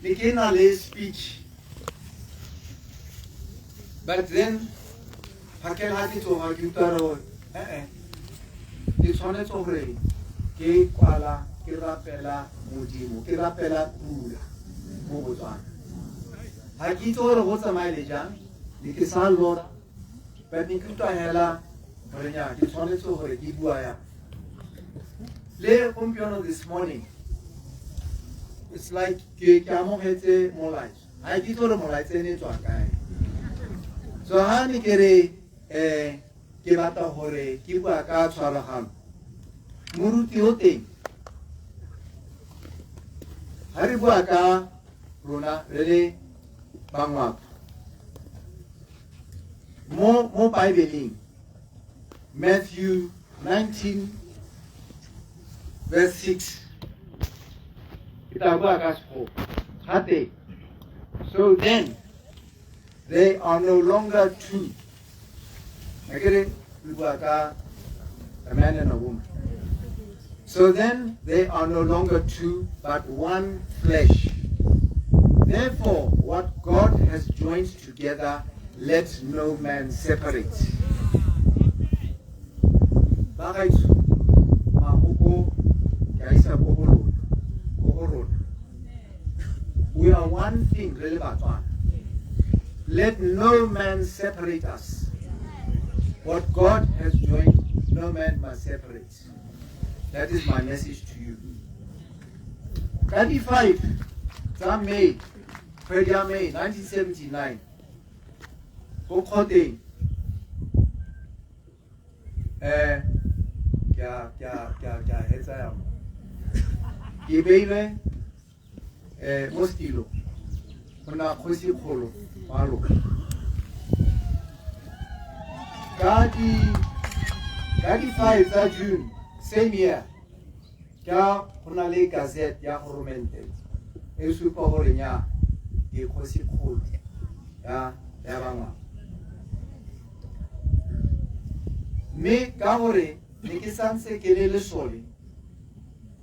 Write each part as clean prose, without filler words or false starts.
Ne ke na le speech, but then phakela ha ke tsoga ke utlwa re gore ee, ke tshwanetse gore ke kwala ke rapela Modimo, ke rapela pula mo Botswana. Ga ke itse gore go tsamaile jang, ne ke sa lora, but ne ke utlwa hela gore nya ke tshwanetse gore ke bua yang. Le gompieno, this morning, it's like ke amogetse molaetsa. Ga ke itse gore molaetsa ene e tswa kae. So ha ne ke re ke batla gore ke bua ka tshwaragano, moruti o teng, ha re bua ka rona re le Bangwato mo Bibleng, Matthew 19 verse 6, ke tla bua ka Sekgowa gape: "So then they are no longer two." Akere re bua ka a man and a woman. "So then they are no longer two, but one flesh. Therefore, what God has joined together, let no man separate." Bagaetsho, mahoko ke a isa ko go lona, ko go rona. We are one thing, re le Batswana. Let no man separate us. What God has joined, no man must separate. That is my message to you. Ka di 5 tsa May, kgwedi ya May 1979, ko kgoteng, ke a hetsa ya mo. Ke beilwe mo setilo go nna kgosi kgolo wa lona. Ka di 5 tsa June same year, ka go na le gazette ya goromente e supa gore nya ke kgosi kgolo ya Bangwato. Mme ka gore ne ke santse ke le lesole,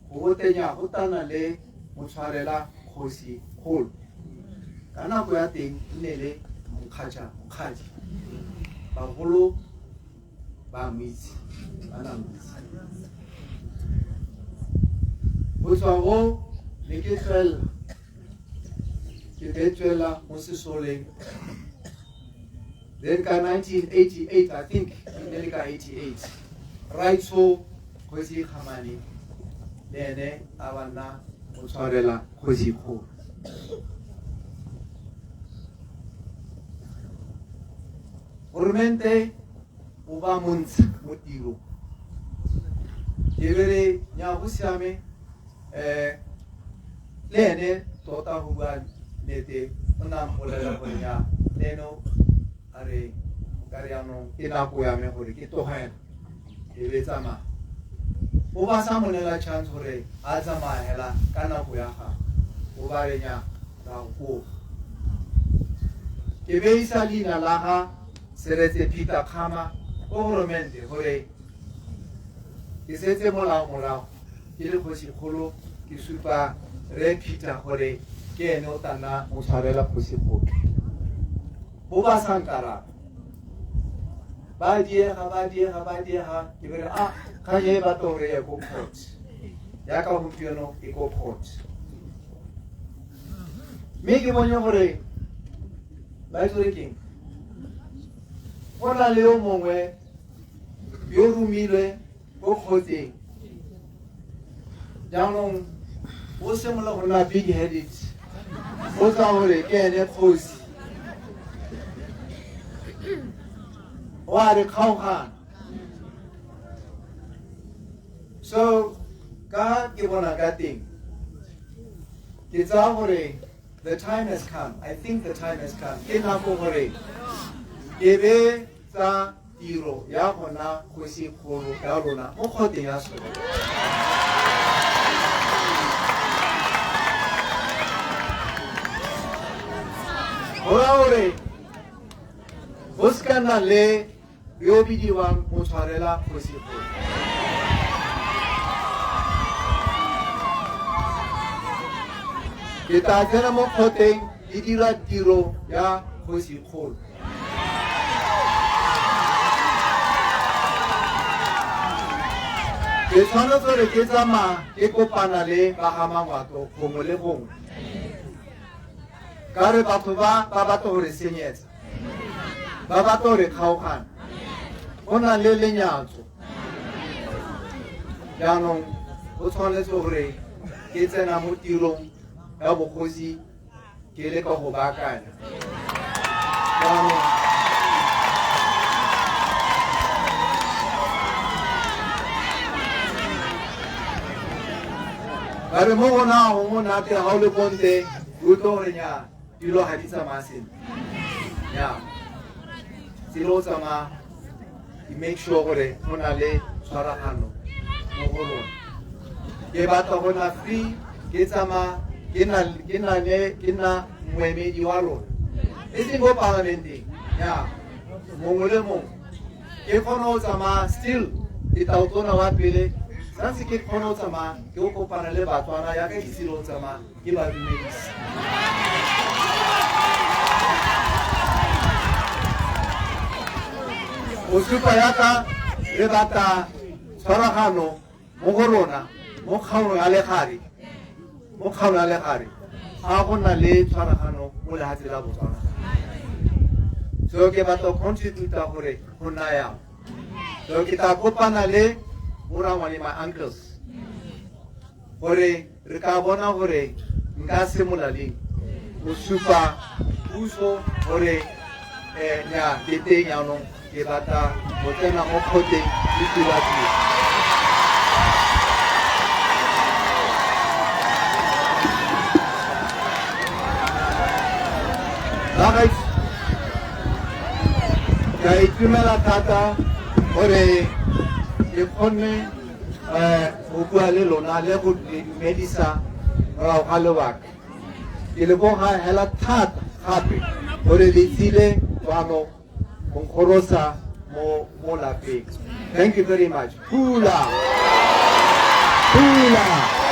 go botenya go tana le motshwarela kgosi kgolo ka nako ya teng e ne le Mokgatšha Mokgadi. Bagolo ba mo itse, ba na mo itse. Go tswa go ne ke tswelela, ke be tswela mo sesoleng. Then ka 1988, I think e ne le ka 88, raitsho Kgosi Kgamane le ene a ba nna motshwarela kgosi kgolo. Goromente o ba montsha mo tirong. Ke be re nya go siame. Le ene tota, go bua nnete, o ne a mpolelela gore nya le ene a re ka re jaanong ke nako ya me gore ke tlogela, e be tsamaya. O ba sa mo neela chance gore a tsamaya hela ka nako ya gagwe. O ba re nya ra go kopa, ke beisa leina la ga Seretse Peter Kgama ko goromente gore ke setse molao morago ke le kgosi kgolo, ke supa re Peter gore ke ene o tla nna motshwarela kgosi kgolo. Bo ba sa nkaraba, ba diega, ba diega, ba diega. Ke be re a kgang e batla gore ye ko court, yaka gompieno e ko court. Mme ke bone gore ba itse gore keng, go na le yo mongwe yo romilwe ko kgotseng. Jaanong o simolola go nna big headed, o tsa gore ke ene kgosi, o a re kgaogana. So ka ke bona ka teng, ke tsaya gore the time has come. I think the time has come, ke nako gore ke be tsa tiro ya gona kgosi kgolo ya lona mo kgoteng ya sone. Go raya gore go se ka nna le yo bidiwang motshwarela kgosi kgolo. Ke tla tsena mo kgoteng ke dira tiro ya kgosikgolo. Ke tshwanetse gore ke tsamaya ke kopana le ba ga Mangwato gongwe le gongwe. Ka re batho ba ba batla go re senyetsa, ba batla go re kgaogana, go na le lenyatso. Jaanong go tshwanetse gore ke tsena mo tirong ya bogosi ke leka go baakanya. Jaanong ba re mo gona go monate ga o le konte o utlwe gore nya dilo ga di tsamaya sentle. Nya tsile o tsamaya ke make sure gore go na le tshwaragano mo go rona. Ke batla go nna free, ke tsamaya ke na ke na le ke nna moemedi wa lona, e seng ko parlamenteng ya mongwe le mongwe. Ke kgone go tsamaya still ke tautona wa pele santse ke kgone go tsamaya ke go kopana le Batswana yaka ke tsile go tsamaya ke ba dumedisa. Go supa yaka re batla tshwaragano mo go rona mo kgaolong ya legare, mo kgaolong ya legare ga go na le tshwaragano mo lehatshe la Botswana. So ke batla go contributa gore go nna yang. So ke tla kopana le borangwane, my uncles, gore re ka bona gore nka simolola leng go supa puso gore nya ke teng jaanong ke batla go tsena mo kgoteng le dira tiro. Bagaetsho, ke a itumela thata gore ke kgonne go bua le lona le go le dumedisa morago ga lebaka. Ke leboga hela thata gape gore le tsile kwano go nkgorosa mo mo lapeng. Thank you very much. Pula! Pula!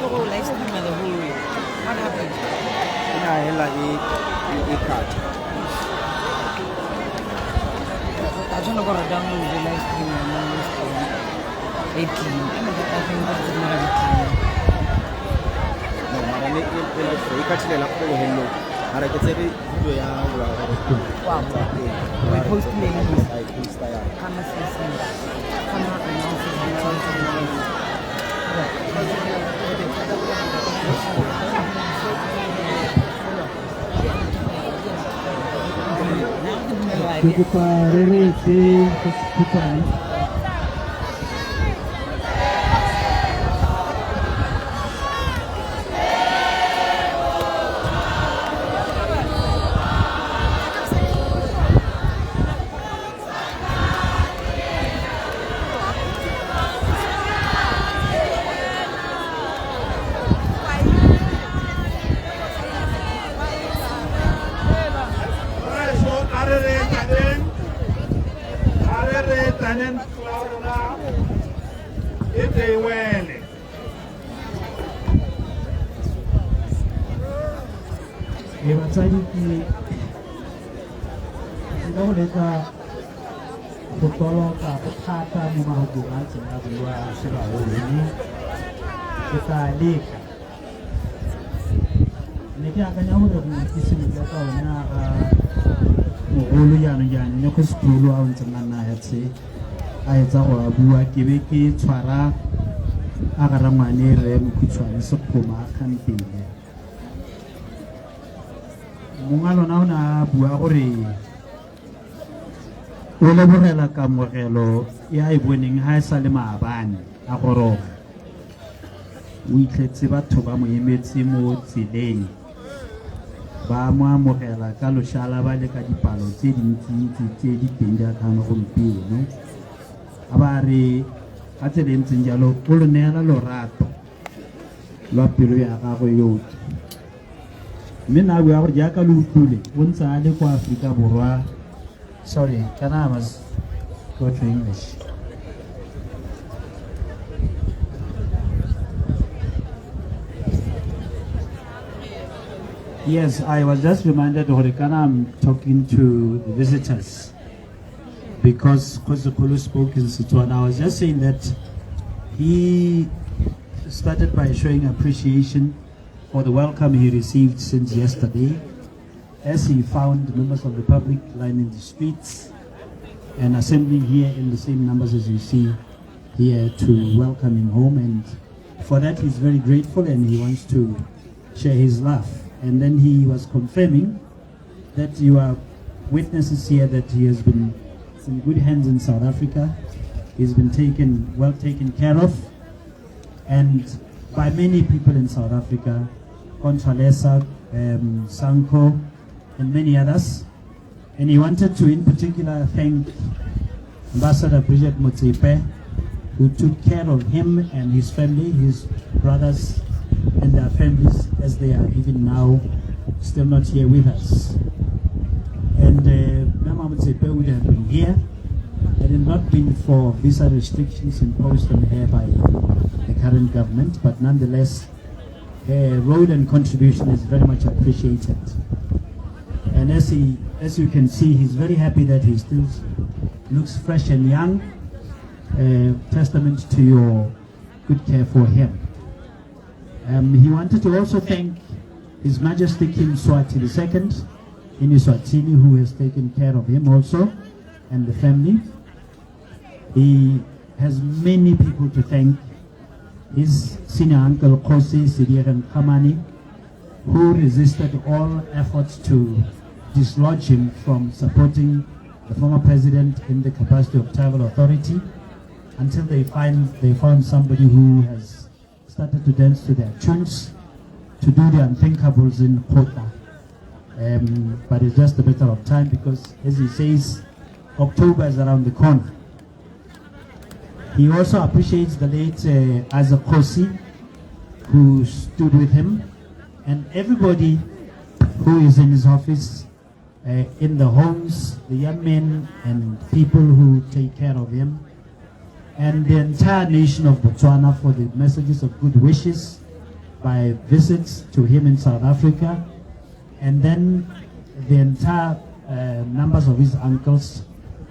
Live stream the whole way. What happened? Ina hela e cut. Ka tshwana gore download the live stream ya mo screen e clean. Ene ke tla feng gore tsena ga di clean. No, mara ne e live stream e cut-ile la ko hello. Mara ke tsere video ya wa gore Wow. Ee. We post leng? I post ya. Khama seseng. Khama announces return to the live. Ke kopa re reetse go sekhutshwane. Raetsho, a re re tlaneng, a re re tlaneng la rona e tle e wele. E batsadi, ke nka go leka go toloka go thata mo mahokong a ntseng a bua sebagolo, mme ke tla leka. Ne ke akanya gore gongwe ke simolola ka one a ga mogolo jaanong jaanong ne go sekolo a o ntseng a nna tse a etsa go a bua, ke be ke tshwara a ga rangwane re Mokhutshwane Sekgoma a kgantele. Mongwe a lona o ne a bua gore o lebogela kamogelo ya e boneng ha e sa le maabane a goroga, o itlhetse batho ba mo emetse mo tseleng. Ba mo amogela ka loshalaba le ka dipalo tse dintsintsi tse di teng jaaka gompieno. A ba re ka tsela e ntseng jalo o lo neela lorato lwa pelo ya gagwe yotlhe. Mme na bua gore jaaka lo utlwile o ntse a le kwa Aforika Borwa. Sorry, can I must go to English? Yes, I was just reminded, Horikana, I'm talking to the visitors because Kgosikgolo spoke in Setswana. I was just saying that he started by showing appreciation for the welcome he received since yesterday, as he found members of the public lining the streets and assembling here in the same numbers as you see here to welcome him home. And for that, he's very grateful and he wants to share his love. And then he was confirming that you are witnesses here that he has been in good hands in South Africa. He's been well taken care of, and by many people in South Africa, Contralesa, Sanko, and many others. And he wanted to, in particular, thank Ambassador Bridget Motsepe, who took care of him and his family, his brothers and their families, as they are even now still not here with us. And Mama Motsepe would have been here had it not been for visa restrictions imposed on her by the current government, but nonetheless, her role and contribution is very much appreciated. And as you can see, he's very happy that he still looks fresh and young, testament to your good care for him. He wanted to also thank His Majesty King Mswati II in Eswatini, who has taken care of him also and the family. He has many people to thank. His senior uncle, Kgosi Sediegeng Kgamane, who resisted all efforts to dislodge him from supporting the former president in the capacity of tribal authority until they found somebody who has started to dance to their tunes, to do the unthinkables in Kota. But it's just a matter of time because, as he says, October is around the corner. He also appreciates the late Isaac Kgosi, who stood with him, and everybody who is in his office, in the homes, the young men and people who take care of him, and the entire nation of Botswana for the messages of good wishes by visits to him in South Africa, and then the entire numbers of his uncles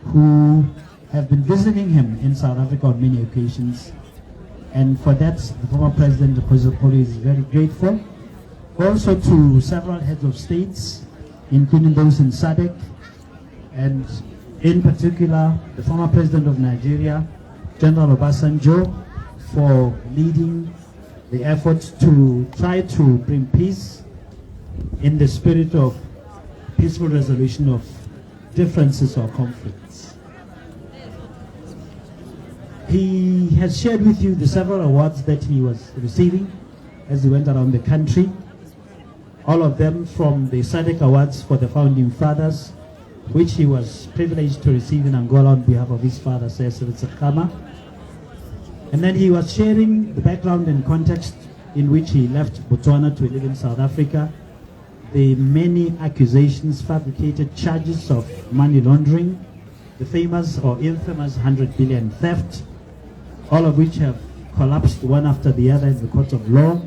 who have been visiting him in South Africa on many occasions. And for that, the former president, Kgosikgolo, is very grateful. Also to several heads of states, including those in SADC, and in particular, the former president of Nigeria, General Obasanjo, for leading the effort to try to bring peace in the spirit of peaceful resolution of differences or conflicts. He has shared with you the several awards that he was receiving as he went around the country, all of them from the SADC Awards for the Founding Fathers, which he was privileged to receive in Angola on behalf of his father, Sir Seretse Khama. And then he was sharing the background and context in which he left Botswana to live in South Africa, the many accusations, fabricated charges of money laundering, the famous or infamous 100 billion theft, all of which have collapsed one after the other in the courts of law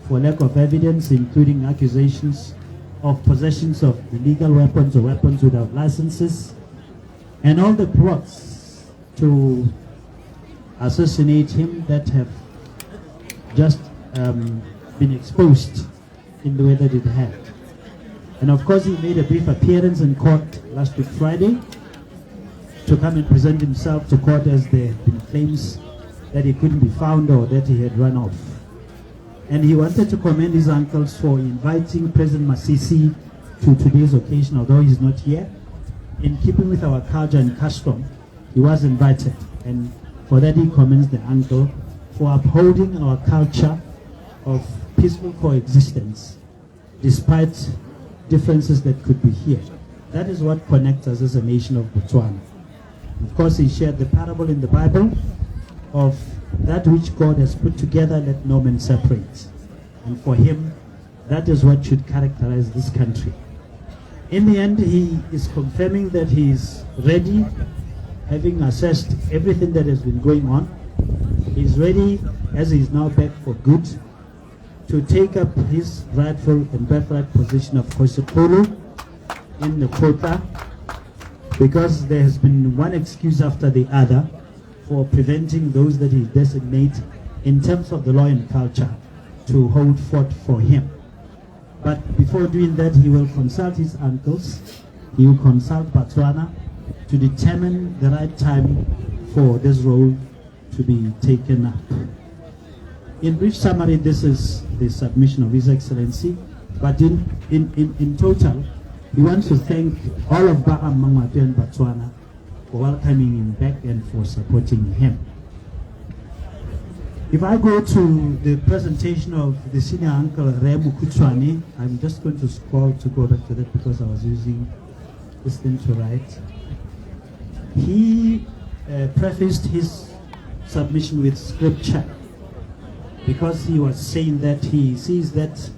for lack of evidence, including accusations of possessions of illegal weapons or weapons without licenses, and all the plots to assassinate him that have just been exposed in the way that it had. And of course, he made a brief appearance in court last week Friday to come and present himself to court, as there had been claims that he couldn't be found or that he had run off. And he wanted to commend his uncles for inviting President Masisi to today's occasion, although he's not here. In keeping with our culture and custom, he was invited. And for that, he commends the uncle for upholding our culture of peaceful coexistence despite differences that could be here. That is what connects us as a nation of Botswana. Of course, he shared the parable in the Bible of that which God has put together, let no man separate. And for him, that is what should characterize this country. In the end, he is confirming that he is ready, having assessed everything that has been going on. He is ready, as he is now back for good, to take up his rightful and birthright position of Kgosikgolo in the Kgotla, because there has been one excuse after the other for preventing those that he designates in terms of the law and culture to hold forth for him. But before doing that, he will consult his uncles, he will consult Botswana to determine the right time for this role to be taken up. In brief summary, this is the submission of His Excellency, but in total, he wants to thank all of Ba-ga Mmangwato and Botswana for welcoming him back and for supporting him. If I go to the presentation of the senior uncle Re Mokhutshwane, I'm just going to scroll to go back to that because I was using this thing to write. He prefaced his submission with scripture because he was saying that he sees that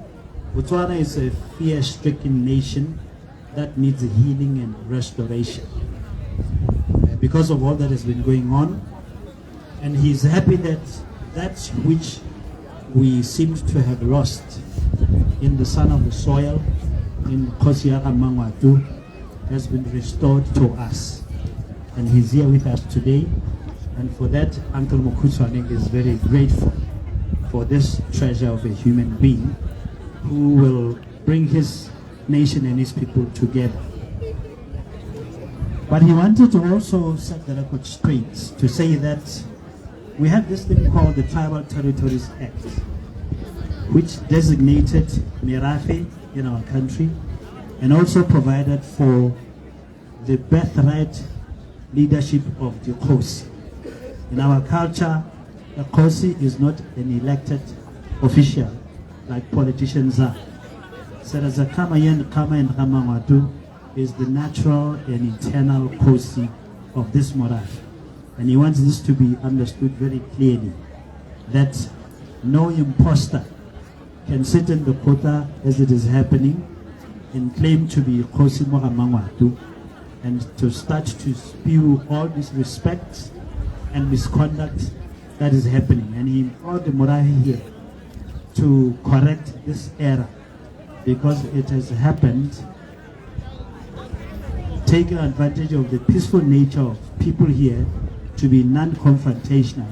Botswana is a fear-stricken nation that needs healing and restoration because of all that has been going on. And he's happy that that which we seem to have lost in the son of the soil, in Kgosi ya Mmangwato, has been restored to us. And he's here with us today. And for that, Uncle Mokhutshwane is very grateful for this treasure of a human being who will bring his nation and his people together. But he wanted to also set the record straight to say that we have this thing called the Tribal Territories Act, which designated Merafe in our country and also provided for the birthright leadership of the Kgosi. In our culture, the Kgosi is not an elected official like politicians are. Seretse Khama Khama and Mmangwato is the natural and eternal Kgosi of this Morafe. And he wants this to be understood very clearly, that no imposter can sit in the Kgotla as it is happening and claim to be Kgosi Mmangwato and to start to spew all disrespect and misconduct that is happening. And he implored the Morafe here to correct this error, because it has happened, taking advantage of the peaceful nature of people here to be non-confrontational,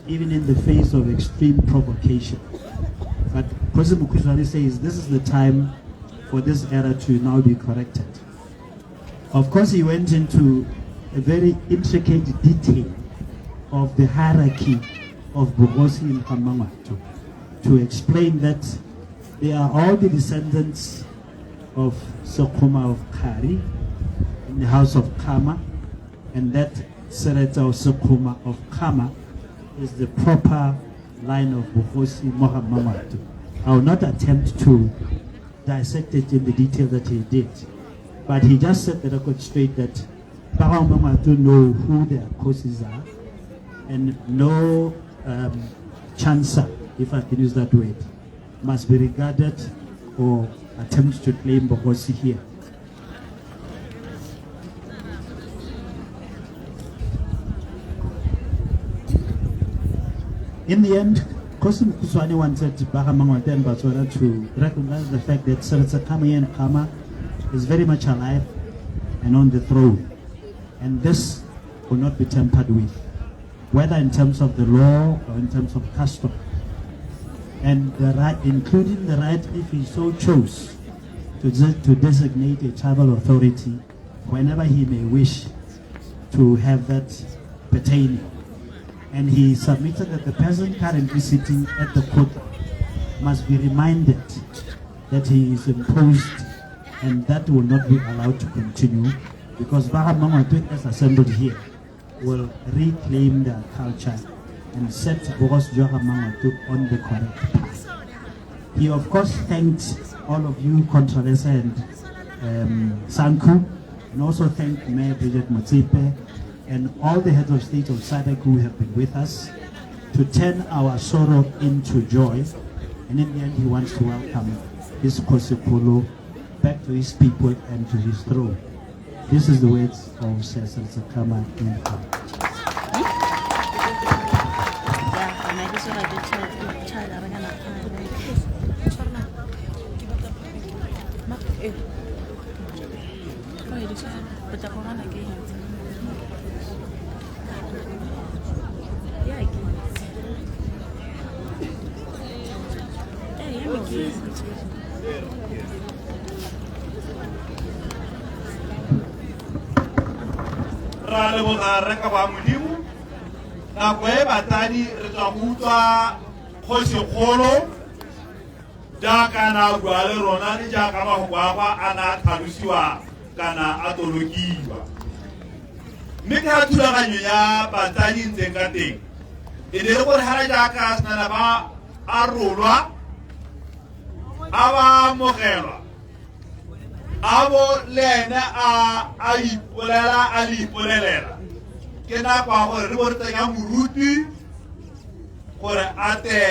even in the face of extreme provocation. But Kgosi Mokhutshwane says this is the time for this error to now be corrected. Of course, he went into a very intricate detail of the hierarchy of Bogosi in Mmangwato to explain that they are all the descendants of Sekgoma of Kgari in the house of Khama, and that Seretse of Sekgoma of Khama is the proper line of Bogosi Mmangwato. I will not attempt to dissect it in the detail that he did, but he just set the record straight that Mmangwato know who their Kgosis are, and no chancer, if I can use that word, must be regarded or attempt to claim Bogosi here. In the end, Kgosi Mokhutshwane wanted Ba-ga Mmangwato and Botswana to recognize the fact that Seretse Khama Khama is very much alive and on the throne. And this will not be tampered with, whether in terms of the law or in terms of custom. And the right, including the right, if he so chose, to designate a tribal authority whenever he may wish to have that pertaining. And he submitted that the person currently sitting at the Kgotla must be reminded that he is imposed, and that will not be allowed to continue, because Ba-ga Mmangwato, as assembled here, will reclaim their culture and set Bogosi jwa ga Mmangwato on the correct path. He of course thanked all of you, Contralesa and Sanku, and also thanked Mayor Bridget Motsepe and all the heads of state of SADC who have been with us to turn our sorrow into joy. And in the end, he wants to welcome his Kgosikgolo back to his people and to his throne. This is the words of Sir Seretse Khama. Ra leboga re ka ba Modimo. Nako e batsadi re tswa go utlwa kgosikgolo jaaka na bua le rona le jaaka mafoko a gagwe a na a tlhalosiwa kana a tolokiwa. Mme ka thulaganyo ya batsadi ntseng ka teng e ne le gore ga jaaka senana ba a rolwa a ba amogelwa a bo le ene a ipolela a le ipolelela ke nako ya gore re bo re tsenya moruti gore a te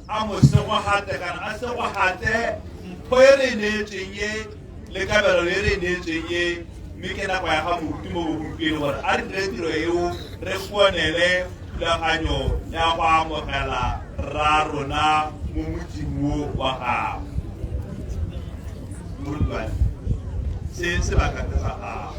a mo segogate kana a segogate mpho e re neetsweng e le kabelo e re neetsweng e mme ke nako ya ga moruti mo bogompieno gore a re dire tiro eo re konele thulaganyo ya go amogela rra rona mo motseng o wa gago. Moruti wa me, se sebaka ke sa gago.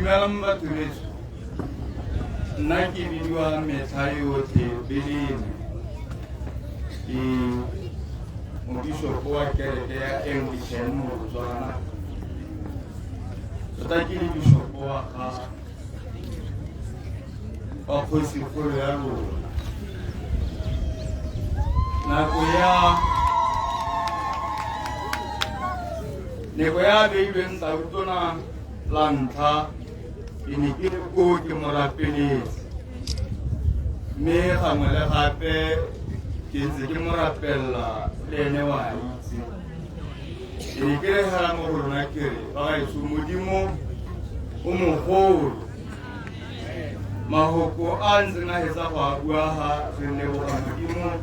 Dumelang batho beso. Nna ke bidiwa Metlha yotlhe Belele. Ke mobishopo wa kereke ya Anglican mo Botswana. Tota ke le bishopo wa ga wa kgosikgolo ya rona. Nako ya beilweng tautona la ntlha ke ne ke le koo ke mo rapeletse, mme gangwe le gape ke ntse ke mo rapelela le ene wa itse. Ke ne ke re hela mo go rona ke re bagaetsho Modimo o mogolo. Mahoko a ntseng a hetsa go a bua ga re leboga Modimo,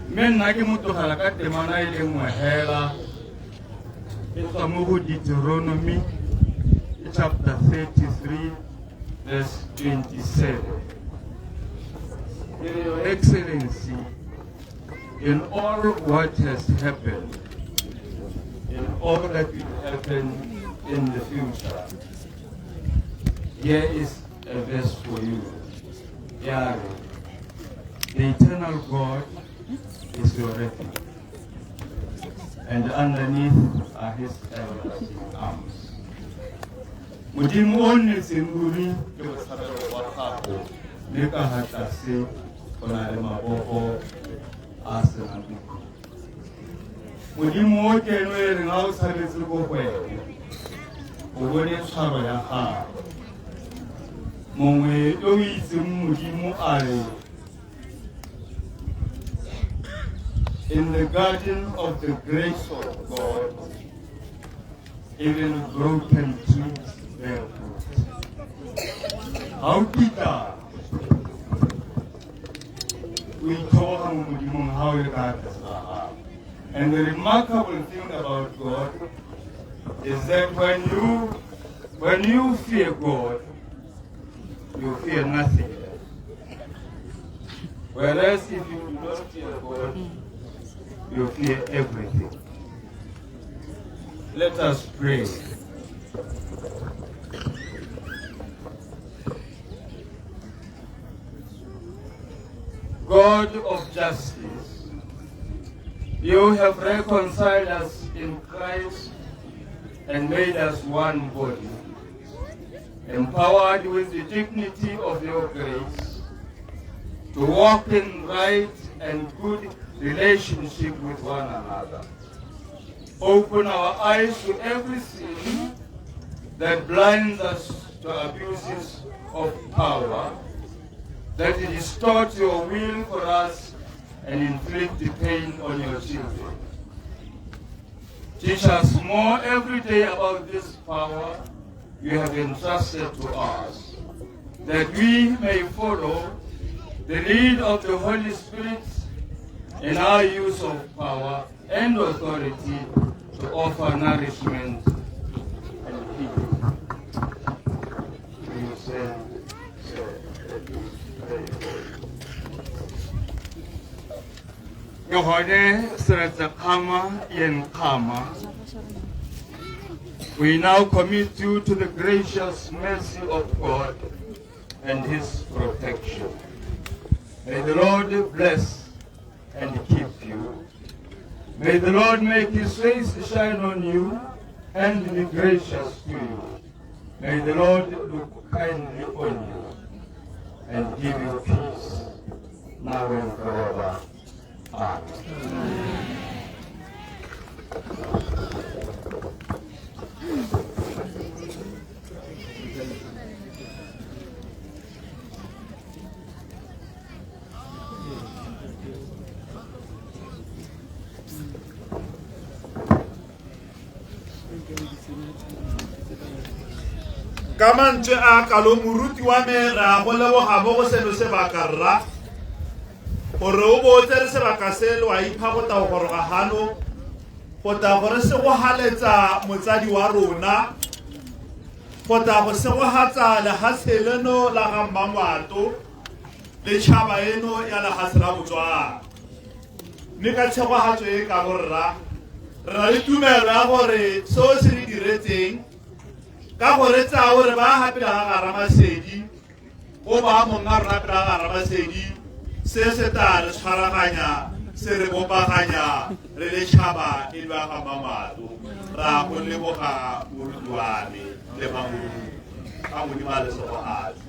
mme nna ke mo tlogela ka temana e le nngwe hela e tswa mo go Deuteronomy chapter 33, verse 27. Your Excellency, in all what has happened, in all that will happen in the future, here is a verse for you. Yahweh, the eternal God is your refuge, and underneath are his everlasting arms. Modimo o nnetseng ruri ke botshabelo wa gago, mme ka ga tlase go na le mabogo a senang bokhutlo. Modimo o ke eno e reng ha o tshabetse ko go ene, o bone tshwaro ya gagwe. Mongwe yo o itseng Modimo a re, in the garden of the grace of God, even broken trees bear fruit. Ha o kitla o itlhoboga mo Modimong ha o le ka tlase ga gagwe. And the remarkable thing about God is that when you fear God, you fear nothing. Whereas if you do not fear God, you fear everything. Let us pray. God of justice, you have reconciled us in Christ and made us one body. empowered with the dignity of your grace, to walk in right and good relationship with one another. Open our eyes to every sin that blinds us to abuses of power, that distort your will for us and inflict the pain on your children. Teach us more every day about this power you have entrusted to us, that we may follow the lead of the Holy Spirit in our use of power and authority to offer nourishment and healing. We say, let me pray for you. Ke gone Seretse Khama Ian Khama. We now commit you to the gracious mercy of God and his protection. May the Lord bless and keep you. May the Lord make his face shine on you and be gracious to you. May the Lord look kindly on you and give you peace now and forever. Amen. Ka mantswe a kalo moruti wa me re a go leboga mo go seno sebaka rra gore o bo o tsere sebaka se le wa ipha go tla go goroga gano go tla go re segogaletsa motsadi wa rona go tla go segogatsa lehatshe leno la ga Mmangwato le tšhaba eno ya lehatshe la Botswana. Mme ka tshegogatso e ka borra re na le tumelo ya gore seo se re diretseng ka gore tsaya gore ba gape ga ga Ramasedi o ba mong a rona pele ga Ramasedi se se tla re tshwaraganya se re bopaganya re le tšhaba e le ba ga Mmangwato. Ra go leboga moruti wa me le mamoruti ka Modimo a le segogatse.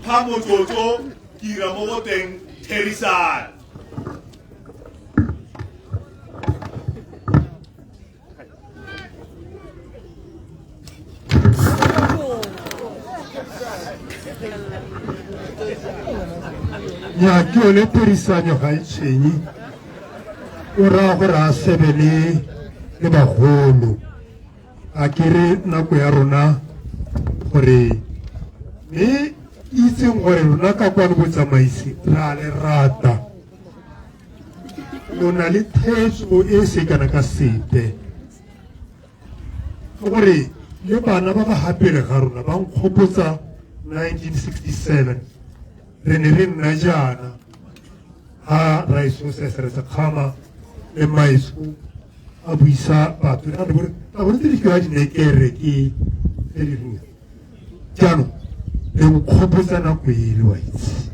Pha motsotso ke ira mo go teng therisano. Ya ke yone therisanyo ga e tshwenye, o raya gore a sebe le bagolo. A kere nako ya rona gore mme itseng gore rona ka kwano botsamaisi re a le rata, lo na le thetso e se kana ka sepe, ke gore le bana ba ba gapele ga rona ba nkgopotsa 1967 re ne re nna jaana ha Raiso Seretse Khama le Maiso a buisa batho re bone tse di fiwa dinekere ke tse di ruri. Jaanong le nkgopotsa nako e le wa itse.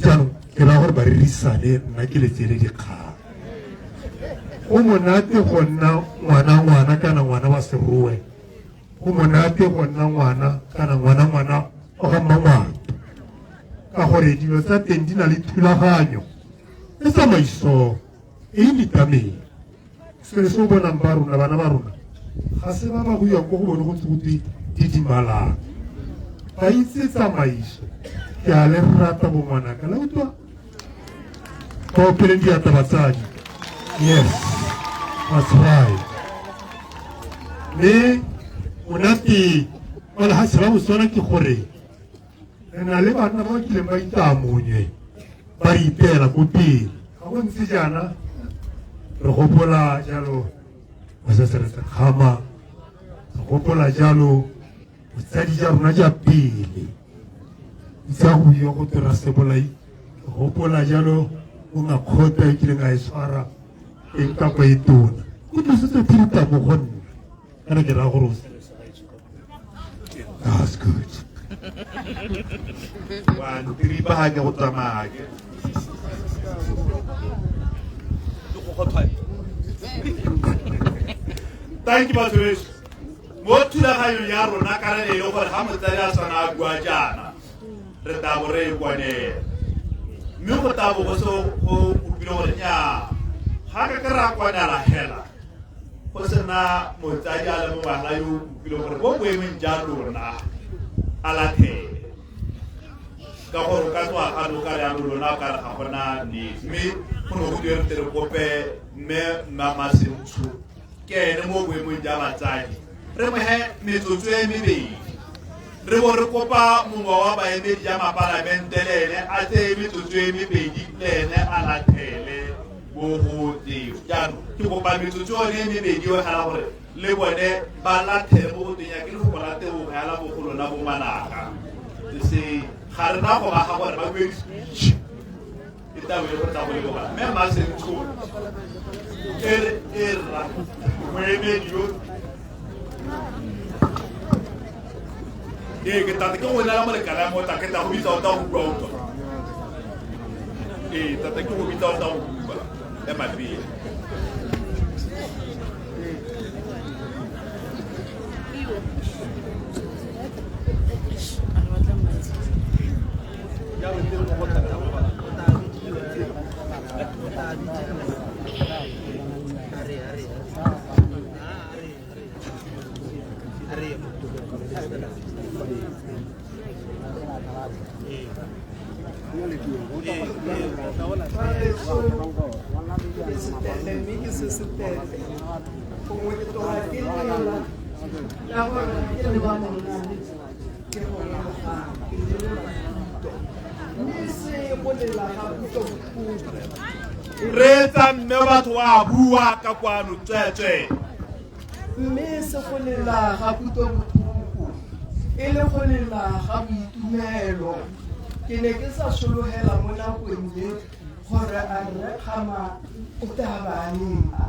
Jaanong ke raya gore ba rerisane nna ke le tsele dikgang. Go monate go nna ngwana-ngwana kana ngwana wa serowe, go monate go nna ngwana kana ngwana-ngwana wa ga Mmangwato, ka gore dilo tsa teng di na le thulaganyo le tsamaiso e e nitameng. Selo se o bonang ba rona, bana ba rona ga se ba ba go yang ko go bone go ntse go twe didimalang, ba itse tsamaiso. Ke a le rata bo ngwanaka, la utlwa ba opeleng diatla batsadi. Yes, that's right. Mme monate wa lehatshe la Botswana ke gore re na le banna ba ba kileng ba itaamonywe ba re ipeela ko pele. Ga go ntse jaana re gopola jalo Seretse Khama, re gopola jalo botsadi ja rona ja pele tsa go yo go tera sebolai, re gopola jalo o ngakgota e kileng a e tshwara eng kapa e tona. Go tlositse phirita mo go nna kana ke raya gore that's good. Wa ntiripa ga ke go tsamaya ke. Thank you batho beso. Mo thulaganyong ya rona kana e le gore ga motsadi a tshwana a bua jaana, re tla bo re e konela. Mme go tla bo go se go kopile gore nnyaa, ga re ke ra konela hela go sena motsadi a le mongwe fela yo o kopile gore mo boemong ja lona a latlhele. Ka gore o ka tswa ga o ka re yanong lona o ka re ga gona nnete. Mme go ne go twe re tle re kope mme Mma Masentsho, ke ene mo boemong ja batsadi, re mo he metsotso e mebedi. Re bo re kopa mongwe wa baemedi ja mapalamente le ene a tseye metsotso e mebedi le ene a latlhele bo go tseo. Jaanong ke kopa metsotso yone e mebedi eo fela gore le bone ba latlhele mo go teng ya ke lefoko la tebogo ya la bogolo la bo manaka. Se ga re na go ba ga gore ba bue speech. E tla bo e go tla go leboga. Mme Mma Sentsho e re e rra moemedi yo ee ke tate ke go nela molekane ya mota ke tla go bitsa o tla go bua utlwa. Ee tate ke go bitsa o tla go bua ema pele. Mme ke se setele gongwe ke tloga ke lela ka gore ke leba mongame ke gona ga ke lela mme se go lela ga kutlobotlhoko. Reetsa mme batho wa bua ka kwano tsweetswee. Mme se go lela ga kutlobotlhoko e le go lela ga boitumelo. Ke ne ke sa sologela mo nakong e gore a rre Kgama o tla ba a lela.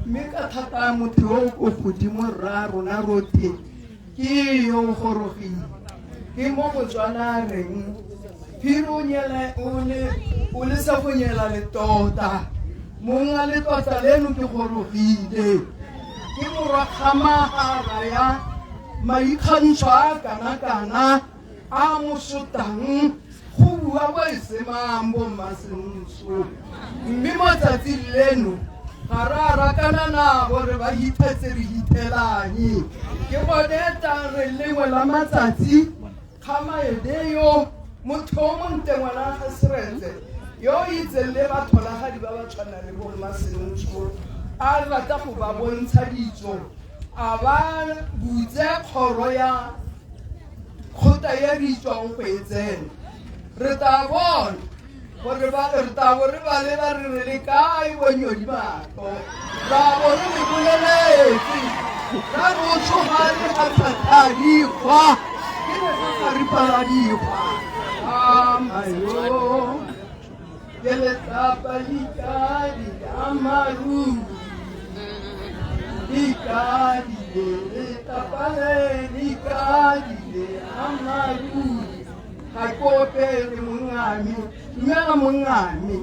Mme ka thata motho yo o ko godimo rra rona rotlhe ke yo o gorogile. Ke mo Motswana a reng phiri o nyela o le o le sa go nyela letota. Mong a letlotla leno ke gorogile. Ke morwa Kgama ga a raya maikgantsho a kana-kana a mo sotang go bua bo e semang bo Mma Sentsho. Mme mo tsatsing leno ga re a rakana nabo re ba hithetse re hithelanye. Ke gone tlang re lengwe la matsatsi Kgama ene yo motho o montle ngwana ga Seretse yo o itseng le batholagadi ba ba tshwanang le bo Mma Sentsho a rata go ba bontsha ditso a ba butse kgoro ya kgota e re itswang go e tsena. Re tla bona gore ba re tla bo re ba leba re re le kae bonyodi matlho. Ra bo re le boleletse ra re o tshoga le ga tlhatlha dikgwa ke ne ga ga ripala dikgwa. Amayo ke letlapa dikadi amaru dikadile letlapa le dikadile amaru ga ke opele mongame dumela mongame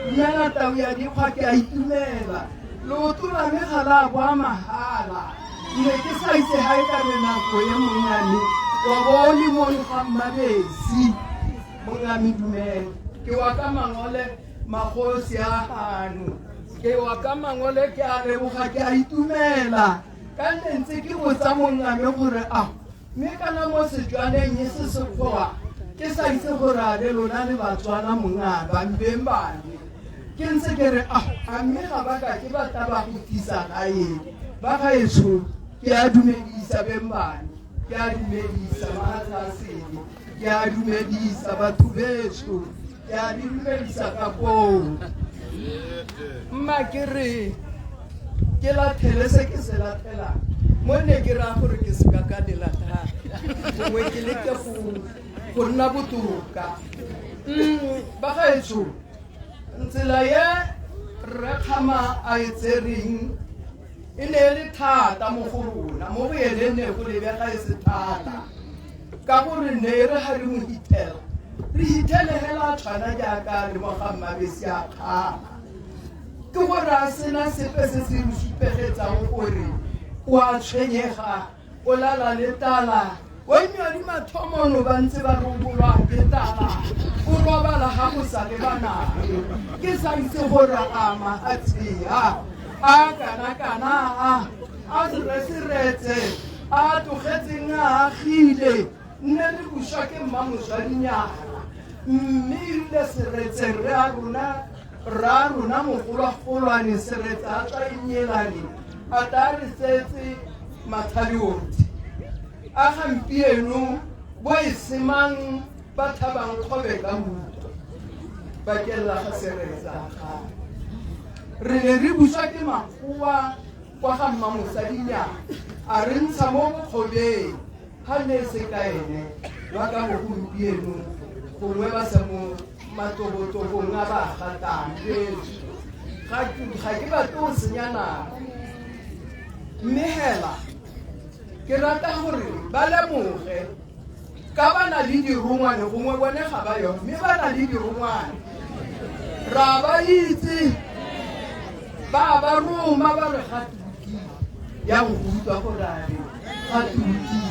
dumela tau ya dikgwa ke a itumela leoto la me ga la boa mahala ne ke sa itse ga e ka re nako e mongame wa bo o le mono ga Mmabesi. Mongame dumela ke wa ka mangole magosi a gano ke wa ka mangole ke a leboga ke a itumela ka nne ntse ke botsa mongame gore a mme kana mo Setswaneng e se Sekgowa ke sa itse gore a le lona le Batswana monga ba mbeng bane ke ntse ke re a a mme ga ba ka ke ba tla ba go tlisa gae ba gaetsho ke a dumedisa beng bane ke a dumedisa mahatsha a sele ke a dumedisa batho betsho ke a di dumedisa ka koo mma ke re ke latlhele se ke se latlhelang mo ne ke raya gore ke seka ka lela thata gongwe ke leke go nna botoka. Ba gaetsho tsela ye rre Kgama a e tsereng e ne e le thata mo go rona mo go ene ne go lebega e se thata ka gore ne e re ga re mo hithela re hithele hela tshwana jaaka re mo ga Mmabesi a kgama ke gore a sena sepe se se re supegetsang gore o a tshwenyega. O lala le tala o emiwa di mathomono ba ntse ba robolwa ke tala o robala ga go sa le banae ke sa itse gore a mahatshea a kana-kana a seretse a tlogetseng a agile nne re buswa ke mmamoswadinyana mme erile seretse re a rona ra rona mogolwagolwane seretse a tswa enyelane a tla re setse mathaleothi a gampieno bo e semang ba thabang kgobe ka utlwa bakeng la ga seretse a gagwe re ne re buswa ke makgowa kwa ga mmamosadinyana a re ntsha mo bokgobeng ga ne e se ka ene ba ka bo gompieno gongwe ba sa mo matobotobong a ba gatang ga ke batle go senya nako mme hela ke rata gore ba lemoge ka ba na le dirongwane gongwe bone ga ba yone mme ba na le dirongwane ra ba itse ba ba roma ba re ga tuki ya go utlwa gore a re ga tuki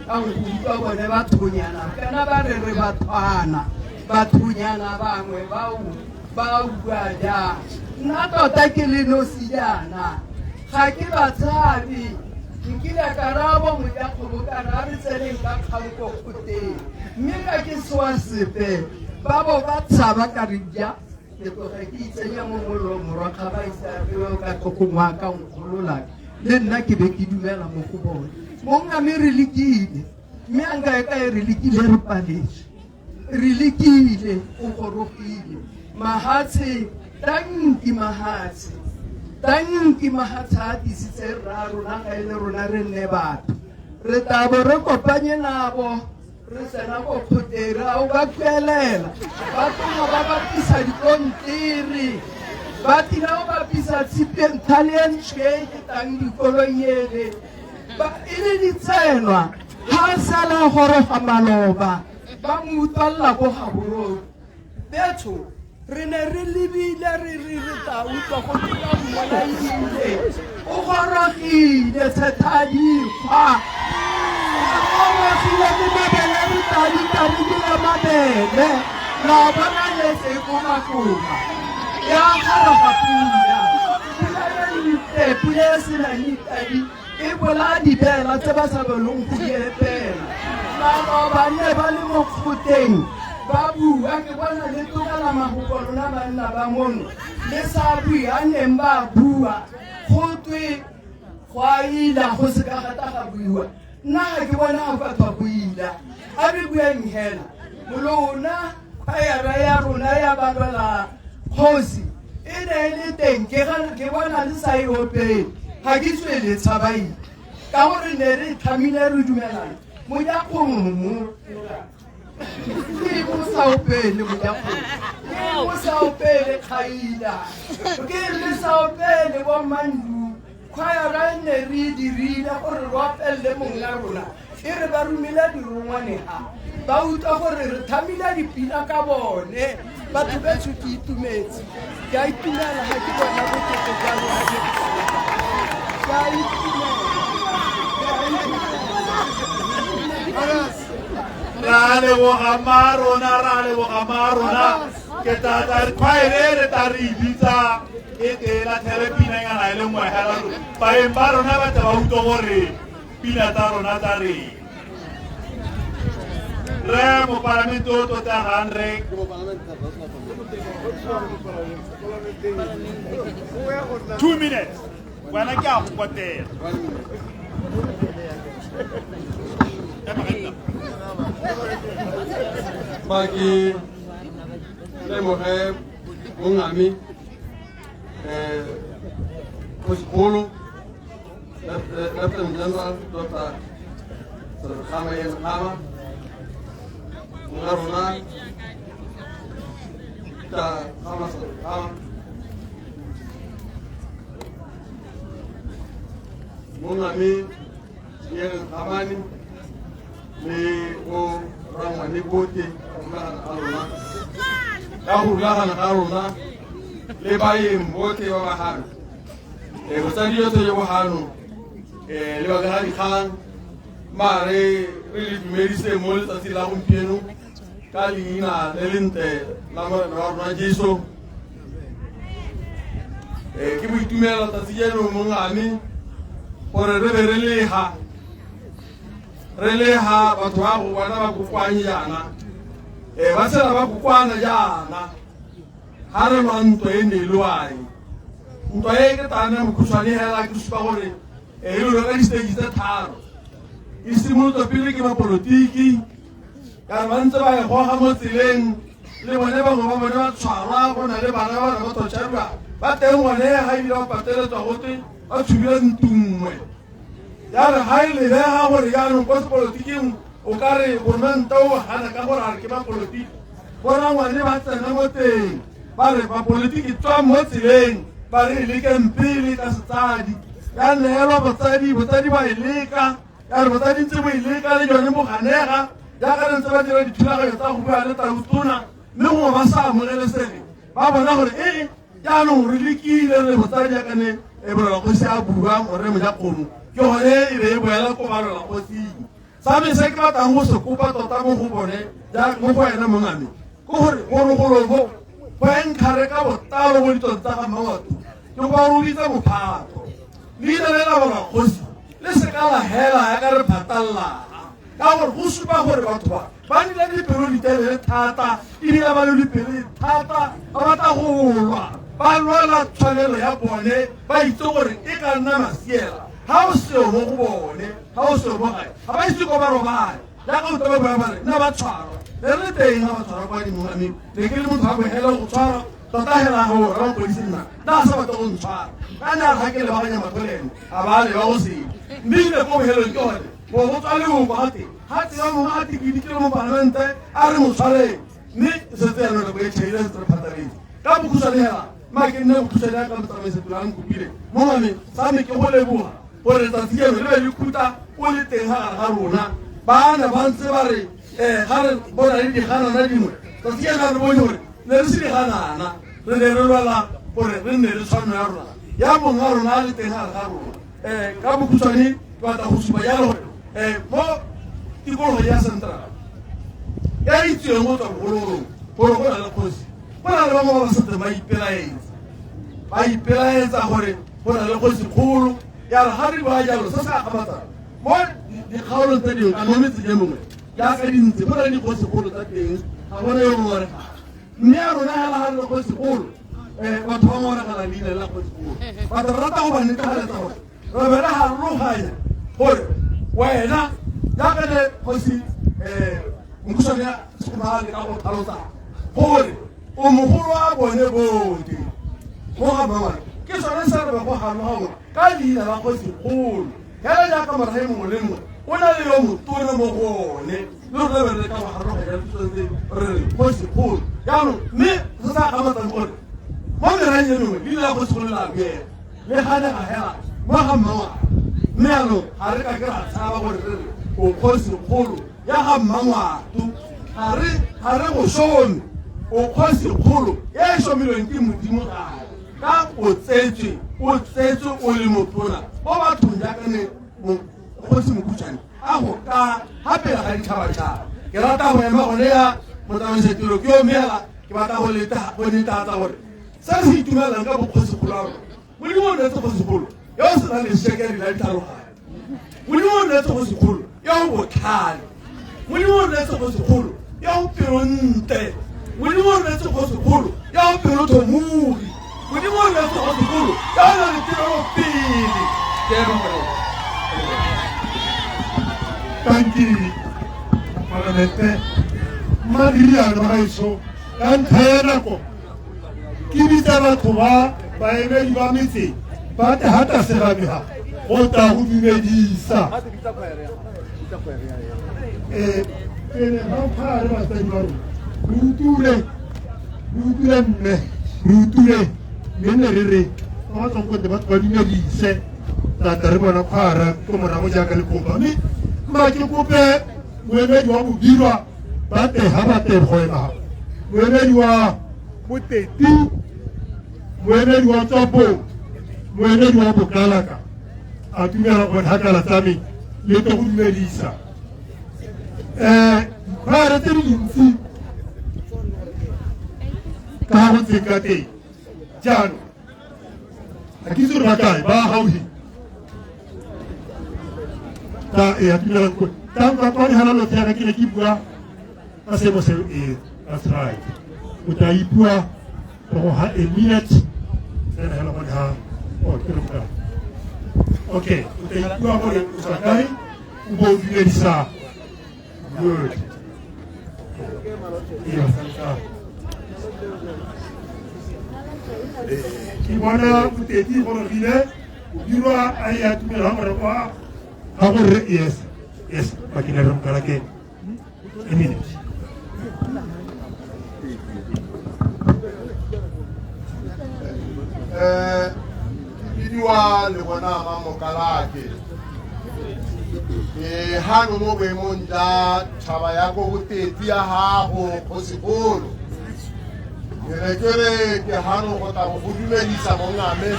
ka go utlwa bone bathonyana kana ba re re bathwana bathonyana bangwe bao ba bua jang nna tota ke le nosi jaana ga ke ba tshabe nkile ka rabo mojakgobokana a re tseneng ka kganko goteng mme ka ke soa sepe ba bo ba tshaba ka re ja ke tloge ke itsenya mo molong morwa ga ba ise apewe ka tlhokong wa ka nkgolola le nna ke be ke dumela mo go bone mongame re lekile mme a nka e kae re lekile re paletswe re lekile o gorogile mahatshe tanki mahatshe tanki mahatshe a tisitse rra rona ga e le rona re nne batho re tabo re kopanye nabo re tsena ko kgoteng a o ba kuelela ba tloga ba bapisa dikontere ba tila go bapisa tshipe ntlha le e ntšhe e fetang dikoloi ele e le ditsenwa ga sala goroga maloba ba mo utlwalela ko Gaborone betho re ne re lebile re re re tla utlwa go tla mmolaile o gorogile tshethadikgwa o gorogile ke mabele re tla ditarikile mabele la bona letse komakoma ya goroga pula pula e ntle pula e senang ditadi e bolaya dibela tse ba sa bolong go di epela maloba ne ba le mo kgoteng ba bua ke bona le tlogela magopo lona banna ba mono le sa bue a neng ba bua go twe go a ila go se ka gata ga buiwa nna ga ke bona ga batho go ila a re bueng hela lona khwaera ya rona ya balwela kgosi e ne e le teng ke bona le sa e opele ga ke tswe le tshabaile ka gore ne re tlhamile re dumelana mojakgomo ke mo sa opele mojakgomo ke mo sa opele kgaila ke le sa opele bommandu khwaera ne re dirile gore re opelele mongwe ya rona e re ba romile dirongwane ga ba utlwa gore re thamile dipina ka bone batho betsho ke itumetse ke a itumela ga ke bona bokete jwa lona ke a itumela. Ra leboga ma rona ra leboga ma rona ke tla khwaere re tla re bitsa e te latlhele pinanyana e le nngwe hela baeng ba rona ba tla ba utlwa gore pina tsa rona tsa reng re mopalamente o tlotlegang re 2 minutes wena ke a go kwatela fa ke lemoge mongame kgosikgolo Lieutenant General Dr. Khama Ian Khama monga rona Peter Khama Khama mongame Ian Khamane le bo rangwane bote ka go rulagana ga rona le baeng botlhe ba ba gano botsadi yotlhe jo bo gano le babega dikgang Mare re le dumedise mo letsatsi la gompieno ka leina le lentle la Morena wa rona Jesu. Ke boitumelo tsatsi jeno mongame gore re be re leha re leha batho ba go bona ba kokoanye jaana, ba tshela ba kokoana jaana ga re lwa ntwa e ne e loane. Ntwa e ke tana mokhutshwane hela ke supa gore e lwa ka di-stage tse tharo. E simolotswe pele ke bapolotiki, ka re ba ntse ba e goga mo tseleng, le bone bangwe ba bone ba tshwarwa, go na le bana ba ba torturwa ba teng gone ga ebile ba pateletswa gote ba tshubile ntunngwe. Ya re ga e lebega gore jaanong ko sepolotiking o ka re goromente o gana ka gore a re ke bapolotiki, borangwane ba tsena mo teng ba re bapolitiki tswang mo tseleng, ba re e lekeng pele ka setsadi. Ya neelwa botsadi, botsadi ba e leka, ya re botsadi ntse bo e leka le jone bo ganega, jaaka re ntse ba dira dithulaganyo tsa go bua le tautona, mme gongwe ba sa amogelesege, ba bona gore ee jaanong re lekile re botsadi jaaka ne e bolela kgosi a bua gore mojakgomo ke gone e be e boela ko balola kgosing. Sa me se ke batlang go se kopa tota mo go bone mo go wena mongame ke gore gorogolo bo go enkhare ka botlalo mo ditsong tsa ga Mmangwato ke go ba robitsa mophato. Leina le la bona kgosi le se ka la hela ya ka re phatallana, ka gore go supa gore batho ba ba nile dipelo ditelele thata ebile ba le dipelo thata, ba batla go lwa, ba lwela tshwanelo ya bone, ba itse gore e ka nna masiela ga o seo mo go bone, ga o seo mo gae, ga ba itse ko ba robale. Jaaka o tla ba ba re nna ba tshwarwa, ne re le teng ga ba tshwarwa kwa dimongame, ne ke le motho wa bogela go tshwarwa tota hela go ra mapodisi nna nna a sa batle go ntshwara, ka ne a re ga ke lebaganya matlho le ene a ba leba go sele, mme ebile ko bogelong ke gone go go tswa leoko ga teng ga tsewa mongwe a tikidikile mo palamente a re mo tshwareng, mme setse yanong nako e tšhaile setse re phataletse. Ka bokhutshwane hela ma ke nne bokhutshwane ya ka motsamaisa tiro a nkopile mongame sa me ke go leboga gore letsatsi leno le be le khuta o le teng ga gare ga rona. Ba ne ba ntse ba re ga re bona le diganana dingwe, tsatsi leno re bone gore ne re se diganana, re ne re lwela gore re nne le tshwanelo ya rona ya mong wa rona a le teng gare ga rona. Ka bokhutshwane ke batla go supa jalo gore mo tikologong ya Central ya itseng go tswa bogologolong gore go na le kgosi, go na le bangwe ba ba setseng ba ipelaetsa, ba ipelaetsa gore go na le kgosi kgolo. Ya re ga re bua jalo se se akgamatsang mo dikgaolong tse dingwe kana mo metseng e mongwe jaaka dintse go na le dikgosikgolo tsa teng, ga gona yo ngongoregang, mme ya rona hela ga re le kgosikgolo batho ba ngongoregela leina la kgosikgolo. Batho re rata go ba netefaletsa gore re be re harologanya gore wena jaaka ne kgosi Mokhutshwane ya Sekgomane ka go tlhalosa gore o mogolo wa bone bote mo ga Mmangwane, ke sone se re be go harologangwa ka leina la kgosikgolo hela jaaka morahe mongwe le mongwe o na le yo motona mo go one, le rona be re ka go harologanya tse re re kgosikgolo jaanong. Mme se sa kgamatsang gore mo meraheng e mengwe leina la kgosikgolo la boela le ganega hela mo ga Mmangwane, mme jaanong ga re ka ke ra tshaba gore re re o kgosikgolo ya ga Mmangwato, ga re go šome, o kgosikgolo e e šomilweng ke Modimo gae ka o tsetswe, o tsetswe o le motona mo bathong jaaka ne kgosi Mokhutshwane a go ka ga pele ga ditšhabatšhaba. Ke rata go ema gone ya motsamaisa tiro ke yo mela, ke batla go netatsa gore se re se itumelang ka bokgosikgolo a rona, Modimo o neetse kgosikgolo yo o senang lešeke la ditlhaloganyo, Modimo o neetse kgosikgolo yo o botlhale, Modimo o neetse kgosikgolo yo o pelontle, Modimo o neetse kgosikgolo yo o pelothomogi, Modimo o neetse kgosikgolo yo o nang le tirelopele. Ke ema gone. Tanki palamente madiriano ba gaetsho ka ntlha ya nako ke bitsa batho ba baemedi ba metse ba thata segamega go tla go dumedisa pele ga phare batsadi ba rona re utlwile, re utlwile mme re utlwile mme ne re re ba ba tswang ko ntle batho ba dumedise tata re bona kgwara ko morago jaaka le kopa, mme mma ke kope moemedi wa Bobirwa ba te ga ba te go ema, moemedi wa Boteti, moemedi wa Tswapong, moemedi wa Bokalaka a dumela gore ga kala tsa me. Le tle go dumedisa dikhwaere tse di dintsi ka go ntseng ka teng. Jaanong ga ke itse gore ba kae ba gaufi ta e a dumelang ko ta nka kwa di hana lotlhe ke ne ke bua ka seemo seo. Ee, that's right, o tla ipua go ha a minute fela hela gore ha oh ke re okay, o tla ipua gore o tswa kae, o bo o dumedisa. Good. Ke bona Boteti gorogile, o dirwa a ya tumela gore kwa ga gore. Yes, ba ke ne re mokala ke a minute. Bidiwa le bona ba Mokalake ke hano mo boemong ja thaba ya ko Boteti ya gago kgosigolo. Ke ne ke re ke hano go tla go go dumedisa mongame.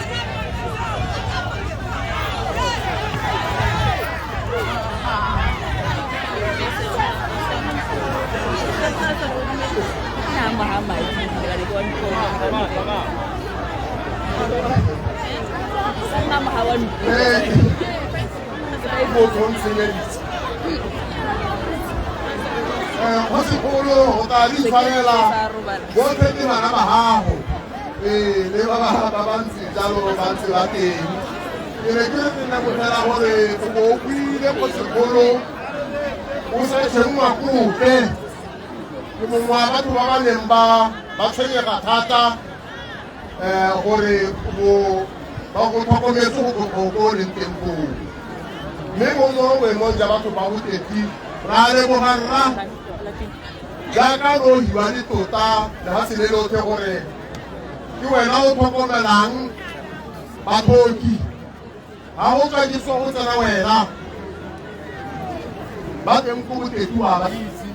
Motho o ntshenyeditse kgosigolo go tla di tshwanela botlhe ke bana ba gago, ee, le ba ba ba ntse jalo ba ntse ba teng. Ke ne ke re ke lebogela gore o bo o buile kgosigolo o sa tshwenngwa kope. Ke mongwe wa batho ba ba neng ba ba tshwenyega thata gore bo ba go tlhokometse go tloga ko o leng teng koo, mme mo mo boemong ja batho ba Boteti ra leboga rra jaaka ro hiwa le tota lefatshe le lotlhe gore ke wena o tlhokomelang batlhoki. Ga go tswa ke go tsena wena ba teng ko Boteti wa ba itse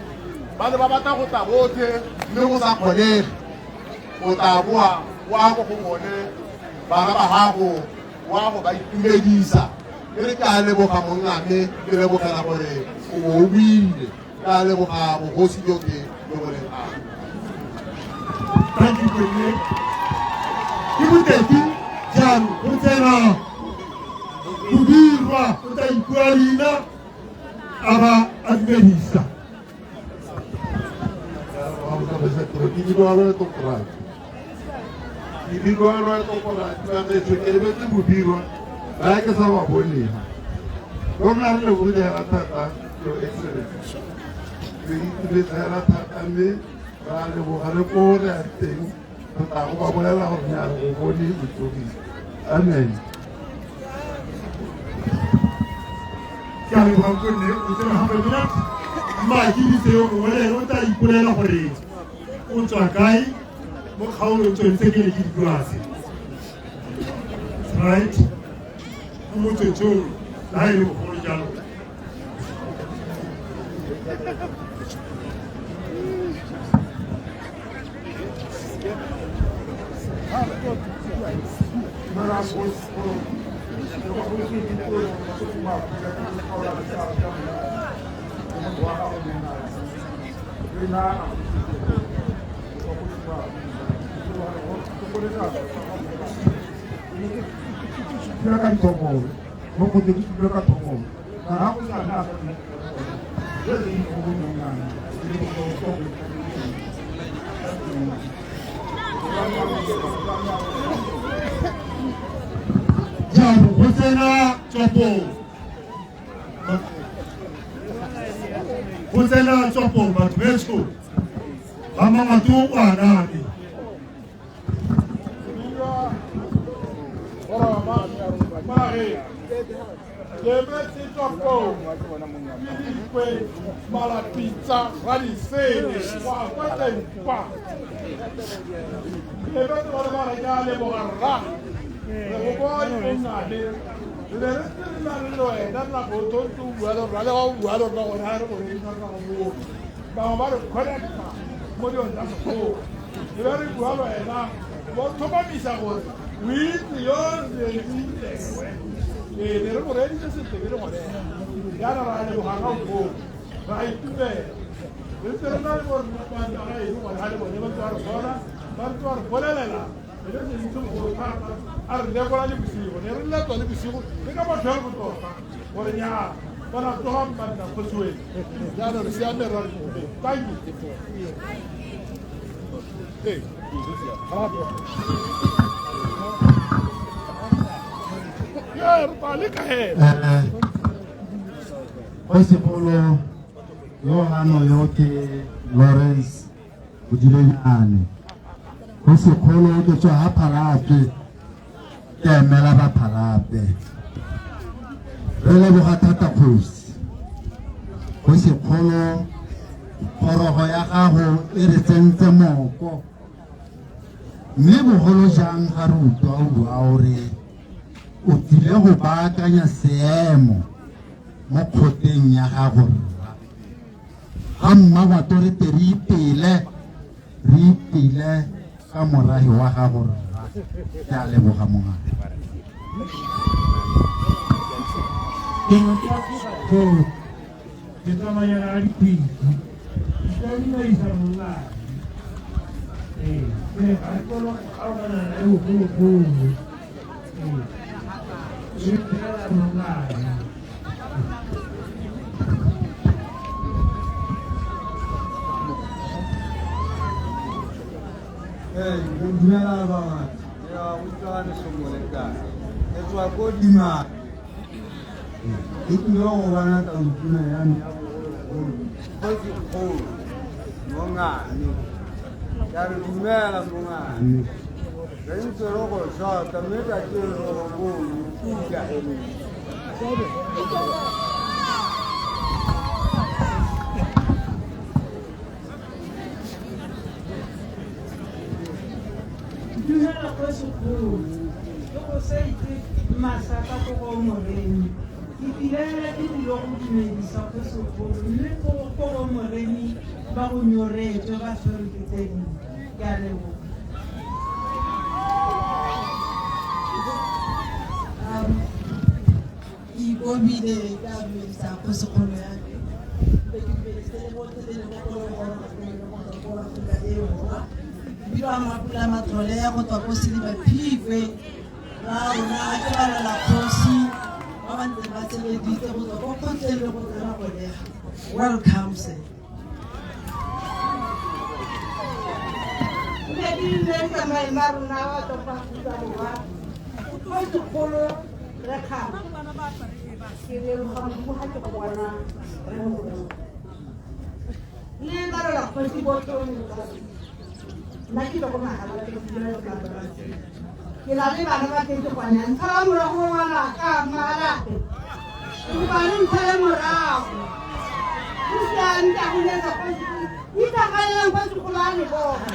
ba ne ba batla go tla botlhe mme go sa kgonege. O tla boa wa ko go bone bana ba gago wa go ba itumedisa. Ke re ke a leboga mongame, ke lebogela gore o bo o buile. Ke a leboga bogosi jotlhe jo bo leng a. Thank you, President. Ke Boteti, jaanong go tsena Bobirwa, o tla ipua leina a ba a dumedisa. Ke bidiwa Loeto Korati, ke bidiwa Loeto Korati bagetso, ke lebetse Bobirwa ba ke sa ba boneng. Rona re lebogile hela thata, Your Excellency, re itumetse hela thata mme ra leboga le ko re yang teng re tla go ba bolela gore ne a re go bone o tsogile. Amen. Ke a leboga gonne o tsena gape minute. Mma ke ditse yo mongwe le ene o tla ipolela gore o tswa kae mo kgaolong tsone tse ke ne ke di bua tse, right, mo motsotsong le ga e le bogolo jalo. Dula ka dithongolo mo go tse dula ka thongolo mara go sa nna le le go go nna. Jaanong go tsena Tswapong, go tsena Tswapong, batho betsho ba Mangwato o aname. Lebetse Tswapong ke Malapitsa Radisele wa kwa teng kwa lebetse ba le ba re ke a leboga rra re go bone mongane re ne re tse re na le wena nako o tshwanetse o bua le rona le ga o bua le rona gore ga re go reetsa ka go bone bangwe ba re connecta mo dilong tsa sekgowa e be re bua le wena bo tlhomamisa gore o itse yo re itsewe. Ee, ne re mo reeditse sentle ke le gone jaana ra leboga ga o ra itumela re ntse re na le borra ga eno gone ga le bone ba ntse ba re bona ba ntse ba re bolelela re le sentse mogolo thata a re lekola le bosigo ne re letwa le bosigo le ka batho ya re botoka gore nyaa bana tlogang banna kgosiweng jaanong re siame ra re thank you. Ee, Kgosigolo yo gano yo ke Lawrence Bodilenyane. Kgosigolo ke tswa ha Phalape, ke emela ba Phalape. Re leboga thata kgosi. Kgosigolo kgorogo ya gago e re tsentse moko mme bogolo jang ga re utlwa o bua o re o tlile go baakanya seemo mo kgoteng ya gago rra ga mmabato re te re ipele re ipele ka morahi wa gago rra ke a leboga mongaka. Ke tsamayana ka dikgwedi di ka dumedisa monnake. Ee, ke ne ga kolo kgaogana le bogologolo. Ee, ke dumela monnake. Ee, dumela batho. Ke a utlwa le sengwe kae. Ke tswa ko Dimane. Ke tlile go bona tautona ya me ya bogologolo, kgosikgolo, mongame. Ka re dumela mongame. Re ntse re go shota mme ka ke re go bone pula. Dumela kgosikgolo, ke go sa itse masaka ko go Moremi. Ke tlile ke tlile go dumedisa kgosikgolo mme ko go Moremi ba go nyoretswe ba tshwerwe ke tse dingwe. Ke a leboga. Ke ikobile ke a dumedisa kgosikgolo ya me. Be ke dumedise le botlhe le leng ko le goroga ko le go tswa ko Aforika e Borwa. Bidiwa Mapula Matlole go tswa ko Seliba Phikwe. Ba rona ke balwela kgosi ba ba ntseng ba tsheleditse go tswa ko kgotleng le go tsena golega. Welcome sir. Ne ke dumedisa maemo a rona a tswa kwa Aforika Borwa. Kgosikgolo re kgama. Ke leboga Modimo ga ke go bona re mogolo. Le balwela kgosi botlhe mo motseng. Nna ke tswa ko Mahalapye ke dula ko Mahalapye. Ke na le bana ba teng ke gone. Ntshala morago ngwanaka Mahalapye. Ke kopa le ntshale morago. Go siame ke a go letsa kgosi. Itlhagelelang kgosikgolo a le bona.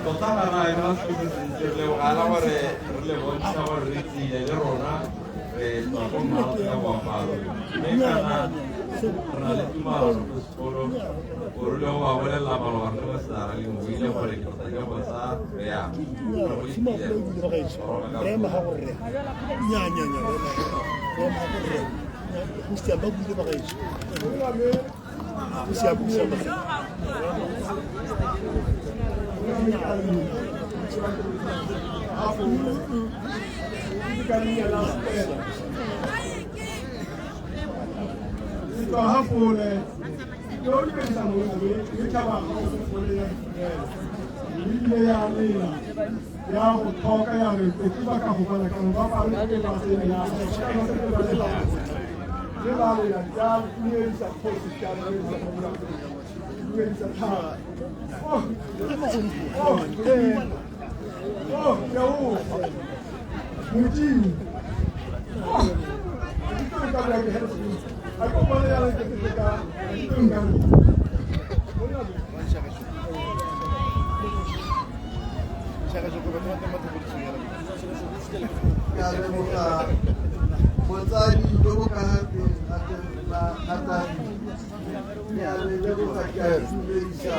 Tota bana e ba se sentle re lebogala gore re le bontsha gore re tsile le rona re tswa ko mmago boaparo mme kana re na le tumelo ko sekolo o rile go ba bolelela maloba re le mosetsana le mo ile gore tota ke go tsa re ya re go ipile Tswa ha fole yo dumedisa mongwe le tšhaba ga go fole ya ditumelo ebile ya lela ya go tlhoka ya re ke ba ka go bona ka ba ba re ba se ya le ba lela ya dumedisa kgosi ya dumedisa dumedisa thata. Oh, oh, oh, ya o Modimo. Oh, ke tlo ka bua ke a ko bona ya re ke ka ke nka. Ke a leboga botsadi jo bo ka teng ga ke a le leboga ke a itumedisa.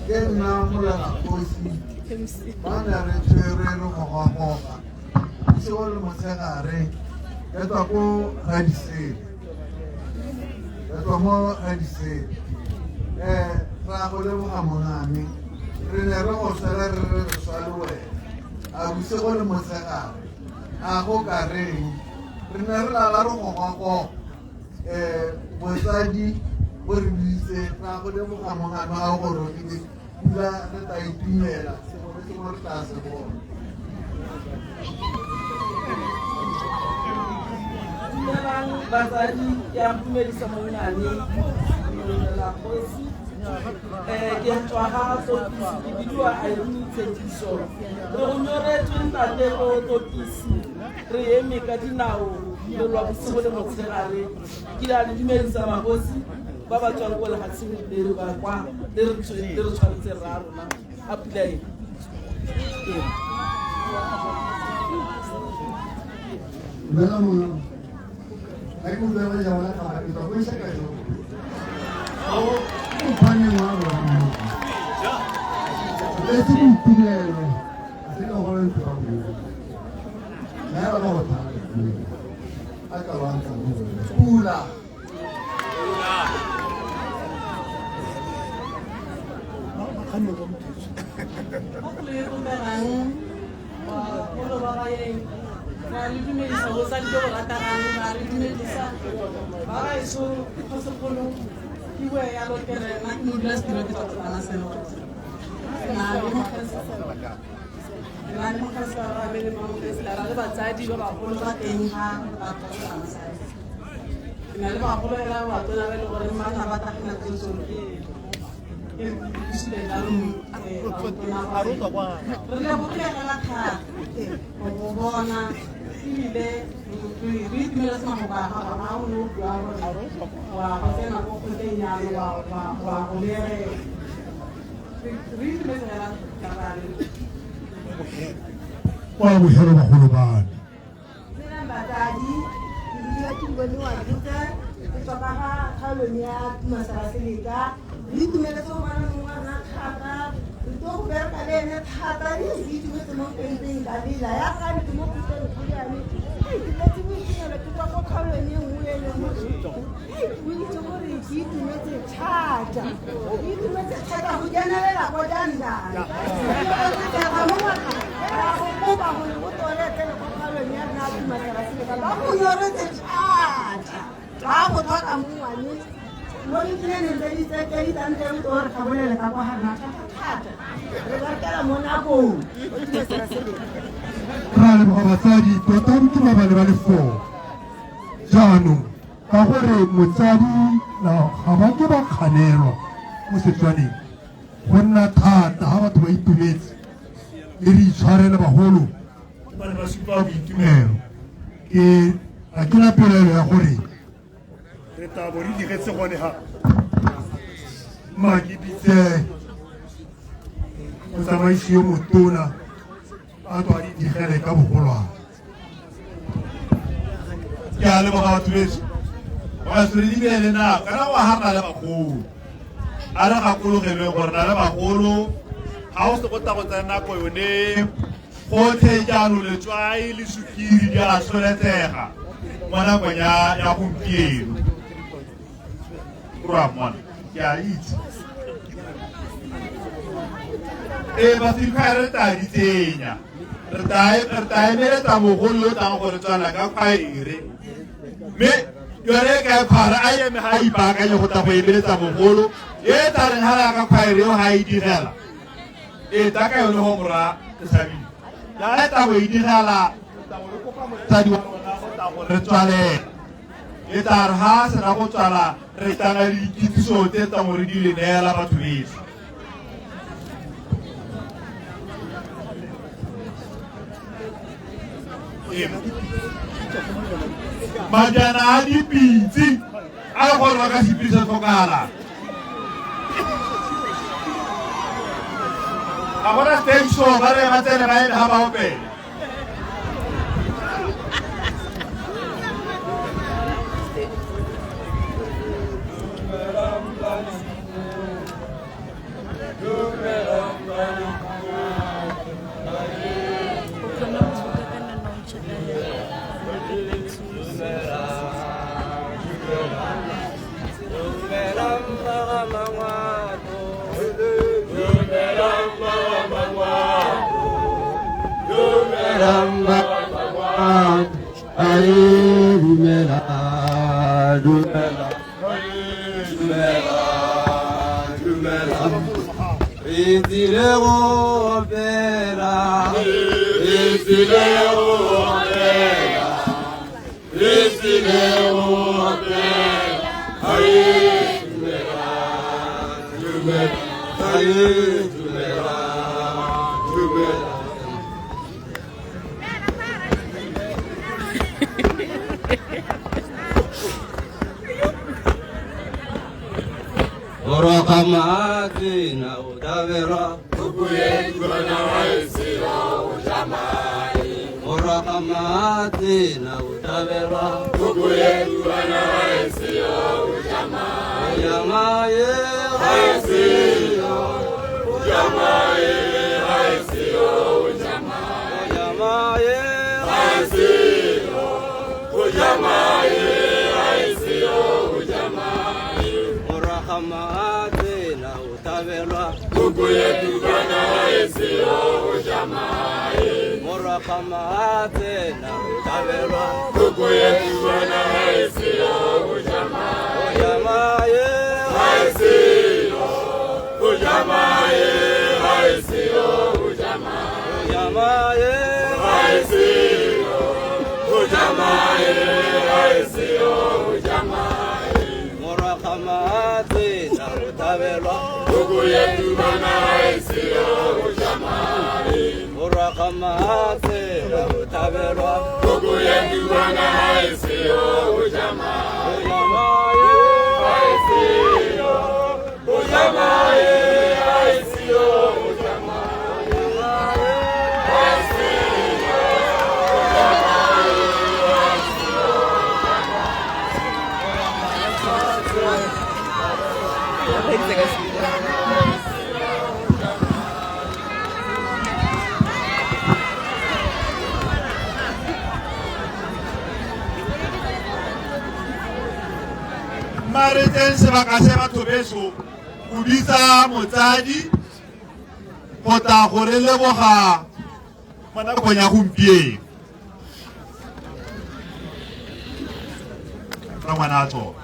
Ke nna Morena Kgosi, ba ne re tshwere re goga-goga bosigo le motshegare. Ke tswa ko Radisele, ke tswa mo Radisele. Ra go leboga mongame, re ne re go tshwere re re re swa le wena a bosigo le motshegare. A go ka reng re ne re lala re goga-goga, botsadi bo re biditse. Ra go leboga mongame, ga o gorogile pula re tla itumela, sengwe le sengwe re tla se bona. Dumelang batsadi, ke a dumedisa mongane la kgosi. Ke tswa ga Tokisi, ke bidiwa Irene Tshekiso. Re go nyoretswe ntate ko Tokisi, re eme ka dinao re lwa bosigo le motshegare. Ke a le dumedisa magosi ba ba tswang ko lefatsheng le re ba kwa le re tshwanetse rra rona a pula e. Dumela mongwe, ga ke utlwa go jaana ga ke tswa ko Isaka jo. Ke mophaneng wa rona. Tletse boitumelo, a se ka gore ntlo ya bua. Nna ba go thata. A ka ba ntsa mo. Pula. Mo go le romelang bagolo ba baeng, ra le dumedisa botsadi jo bo rategang, ra re dumedisa ba gaetsho kgosigolo. Ke bue yalo ke re nna ke modulasetilo, ke tswa Tswana Senot. Na le mokhanselara le mamokhanselara le batsadi ba bagolo ba teng ga batho ba Tswana. Ke na le bagolo hela ba batona ba e le gore ba tla ba tagela tsosolo ke jalo. Re lebogile fela thata go bona, ebile re itumeletse mafoko a gago a o ne o bua gore wa go tsena ko kgotleng yalo wa go bereka. Re itumetse fela thata. Kwa bogelo bagolo ba me. Dumelang batsadi, ke bidiwa ke Bone wa Ruta, ke tswa ka ga kgaolong ya Tumasera Seleka. Re itumeletse go bona mongwe wa rona thata, re tlo go bereka le ene thata. Re itumetse mo teng ka lela ya ka ke mo khutleng khuyane. Ke tletse boitumelo, ke tswa ko kgaolong e nngwe e leng gore o itse gore ke itumetse thata, ke itumetse thata go kenelela ko Dandana ra go kopa gore o toletse le ko kgaolong ya rona Tumasera Seleka. Ba go nyoretse thata, ba go tlhoka mongwane mo ditseneng tse di tse di tang teng to re gabolele ka kwa ga rona thata thata, re berekela mo nakong o Tumasera Seleka. Ra leboga batsadi, tota ke ba ba ne ba le four jaanong ka gore motsadi ga ba ke ba kganelwa mo Setswaneng go nna thata ga batho ba itumetse le re itshwarele bagolo ba ne ba supa boitumelo. Ke ga ke na pelaelo ya gore re tla bo re digetse gone ga ma ke bitse motsamaisi yo motona a tlo a di digele ka bogolwane. Ke a leboga batho beso, batho re di beele nako kana go ga rena le bagolo. A re gakologelweng gore na le bagolo ga o se go tla go tsena nako yone gotlhe jaanong letswai le sukiri di a tsholetsega mo nakong ya gompieno ra mmona. Ke a itse ee batho re tla di tsenya, re tla emeletsa mogolo yo tlang gore tswana ka khwaere, mme yone e ka khwara a eme ga a ipaakanye go tla go emeletsa mogolo e tla reng ga ka khwaere eo ga e digela e tla ka yone go mora Kesabile ya e tla go e digela motsadi wa rona go tla go re tswalela. E tla re ga sena go tswala re tlana le dikitsiso tse tla gore di le neela batho beso. Majana a dipitse a gore ba ka sepiri sa tlhokala ga gona stage show, ba re ba tsene ba eme ga ba opele. Dumelang ba ae dumela dumela dumela dumela re tsile go opela re tsile go opela re tsile go opela ae dumela dumela ae dumela dumela. Orokamati na udavera Orokamati na udavera Uyamaye Orokamati na utabelwa Kuku yetu bana haisiyo ujamai Orokamati na utabelwa Kuku yetu bana haisiyo ujamai Ujamaye haisiyo ujamai haisiyo ujamai Ujamaye haisiyo ujamai haisiyo ujamai Orokamati na utabelwa Kuku yetu bana haisiyo ujamai Orokamati na utabelwa Kuku yetu bana haisiyo ujamai Ujamaye haisiyo ujamai haisiyo ujamai haisiyo ujamai haisiyo Mare teng sebaka se batho beso go bitsa motsadi go tla go re leboga mo nakong ya gompieno. Rangwana a tsona.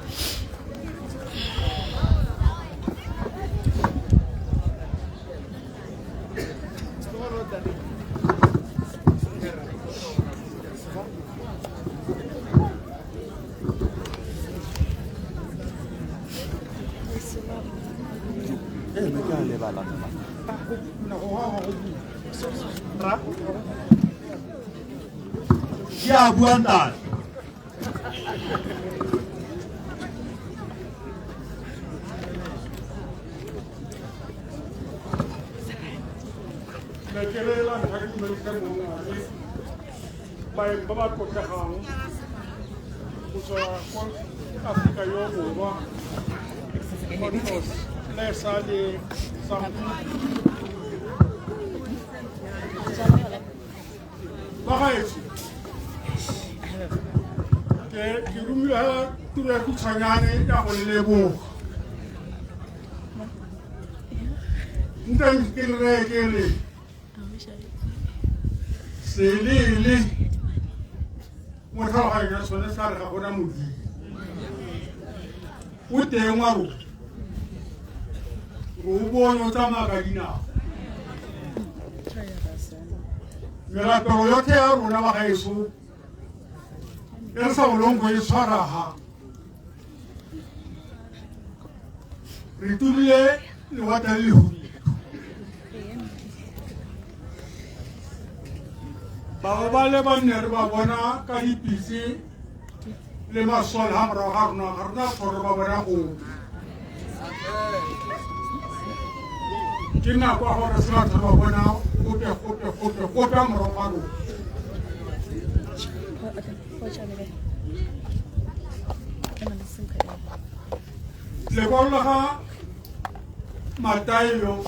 Ke a bua ntate. Ke la ntlha ke dumedise mongwe baeng ba ba tlotlegang go tswa kwa Aforika yo Borwa Pontos Lesa le Sampu. Bagaetsho ke romile tiro ya khutshwanyane ya go leboga. Nteng ke le reye ke re selele mo tlhaloganyong ya sone sa re ga gona Modimo o teng wa rona re o bone o tsamaya ka dinao. Merapelo yotlhe ya rona bagaetsho e re sa bolong go e tshwara ha re tumile lewatle le lehubedu. Bangwe ba le ba nne re ba bona ka dipitse le masole ha morago ga rona ga rona tlhole ba bona gope. Ke nako ya gore se ba tlhole ba bona gope gope gope gope ha morago ga rona. Lekwalo la ga Matayo,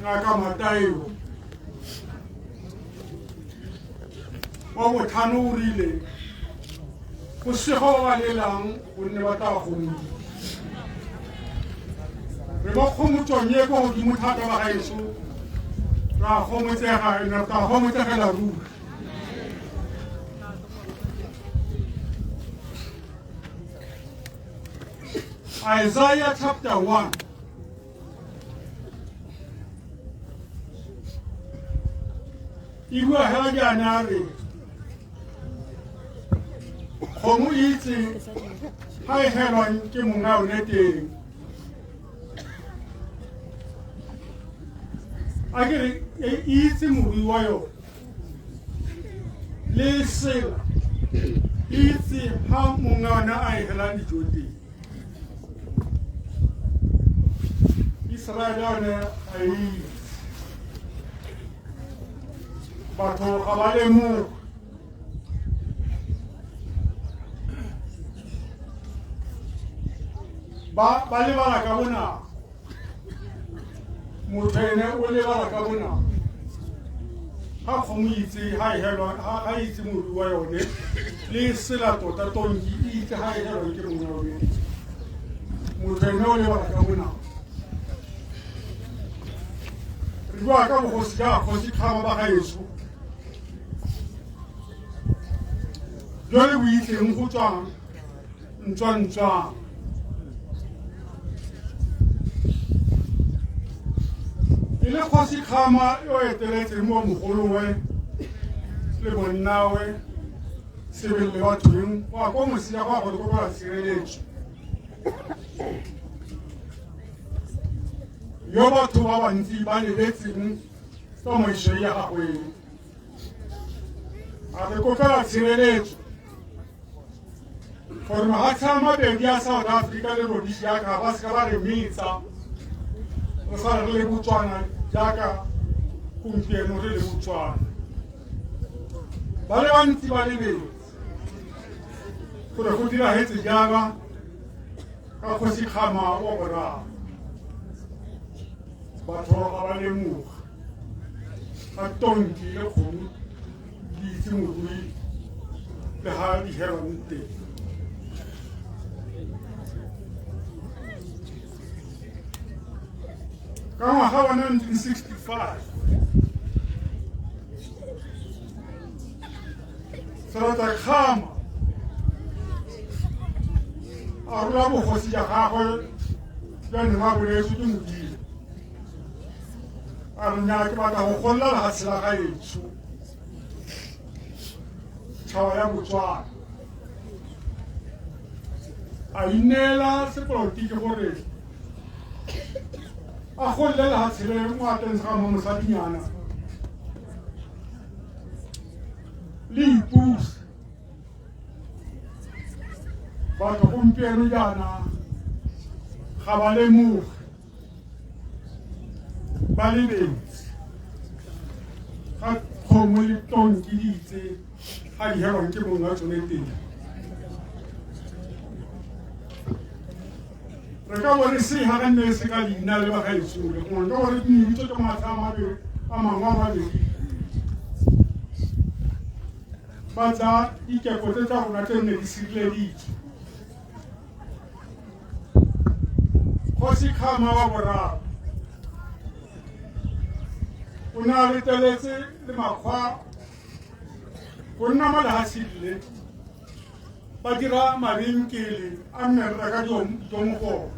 ngaka Matayo wa botlhano o rile go sego ba ba lelang gonne ba tla gomodiwa. Re mo kgomotsong e kwa godimo thata bagaetsho, Ra gomotsega ene re tla gomotsegela ruri. Isaiah chapter 1. E bua hela jaana a re kgomo e itse ga e helwang ke monga yone teng. A ke re e itse morui wa yone le sela e itse ga monga yone a e helang dijo teng. Israele yone ga e itse. Batho ga ba lemoge. Ba ba lebala ka bonako. Motho ene o lebala ka bonako. Ga kgomo itse ga e helwa ga itse morui wa yone le sela tota tonki e itse ga e helwang ke mongwe wa yone. Motho ene o lebala ka bonako. Re bua ka bogosi ja kgosi Khama ba gaetsho. Jwale bo itseng go tswang ntswa-ntswang. E le kgosi Khama yo eteletseng mo mogolowe le bonnawe sebele le bathong go ya ko mosia go ya go kopa tshireletso. Yo batho ba bantsi ba lebetseng tsamaiso ya gagwe. A re kopela tshireletso gore mahatshe a mabedi a South Africa le Rhodesia ka ba seka ba re metsa re sa re le Botswana jaaka gompieno re le Botswana. Ba le bantsi ba lebetse gore go diragetse jaana ka kgosi Khama wa boraro. Batho ga ba lemoga ga tonki le kgomo di itse morui le ga di helwang teng. Ka ngwaga wa 1965 Serota Khama a rola bogosi ja gagwe jwa neng a boletswe ke Modimo. A re nnyaa ke batla go golola lefatshe la gaetsho tšhaba ya Botswana. A ineela sepolotiki gore a golole lefatshe le mo ateng ga mo mosadinyana le ipuse. Batho gompieno jaana ga ba lemoge, ba lebetse ga kgomo le tonki di itse ga di helwang ke mongwe wa tsone teng. Re ka bo re sega ga nne se ka leina le ba gaetsho le gongwe ka gore mebitso ke matlha a mabedi a mangwe a mabedi ba tsaya dikepo tse tsa rona tse nne di sireleditswe. Kgosi Khama wa boraro o ne a reteletse le makgwa go nna mo lehatsheng le ba dira mabenkele a nne re reka dijo mo go one.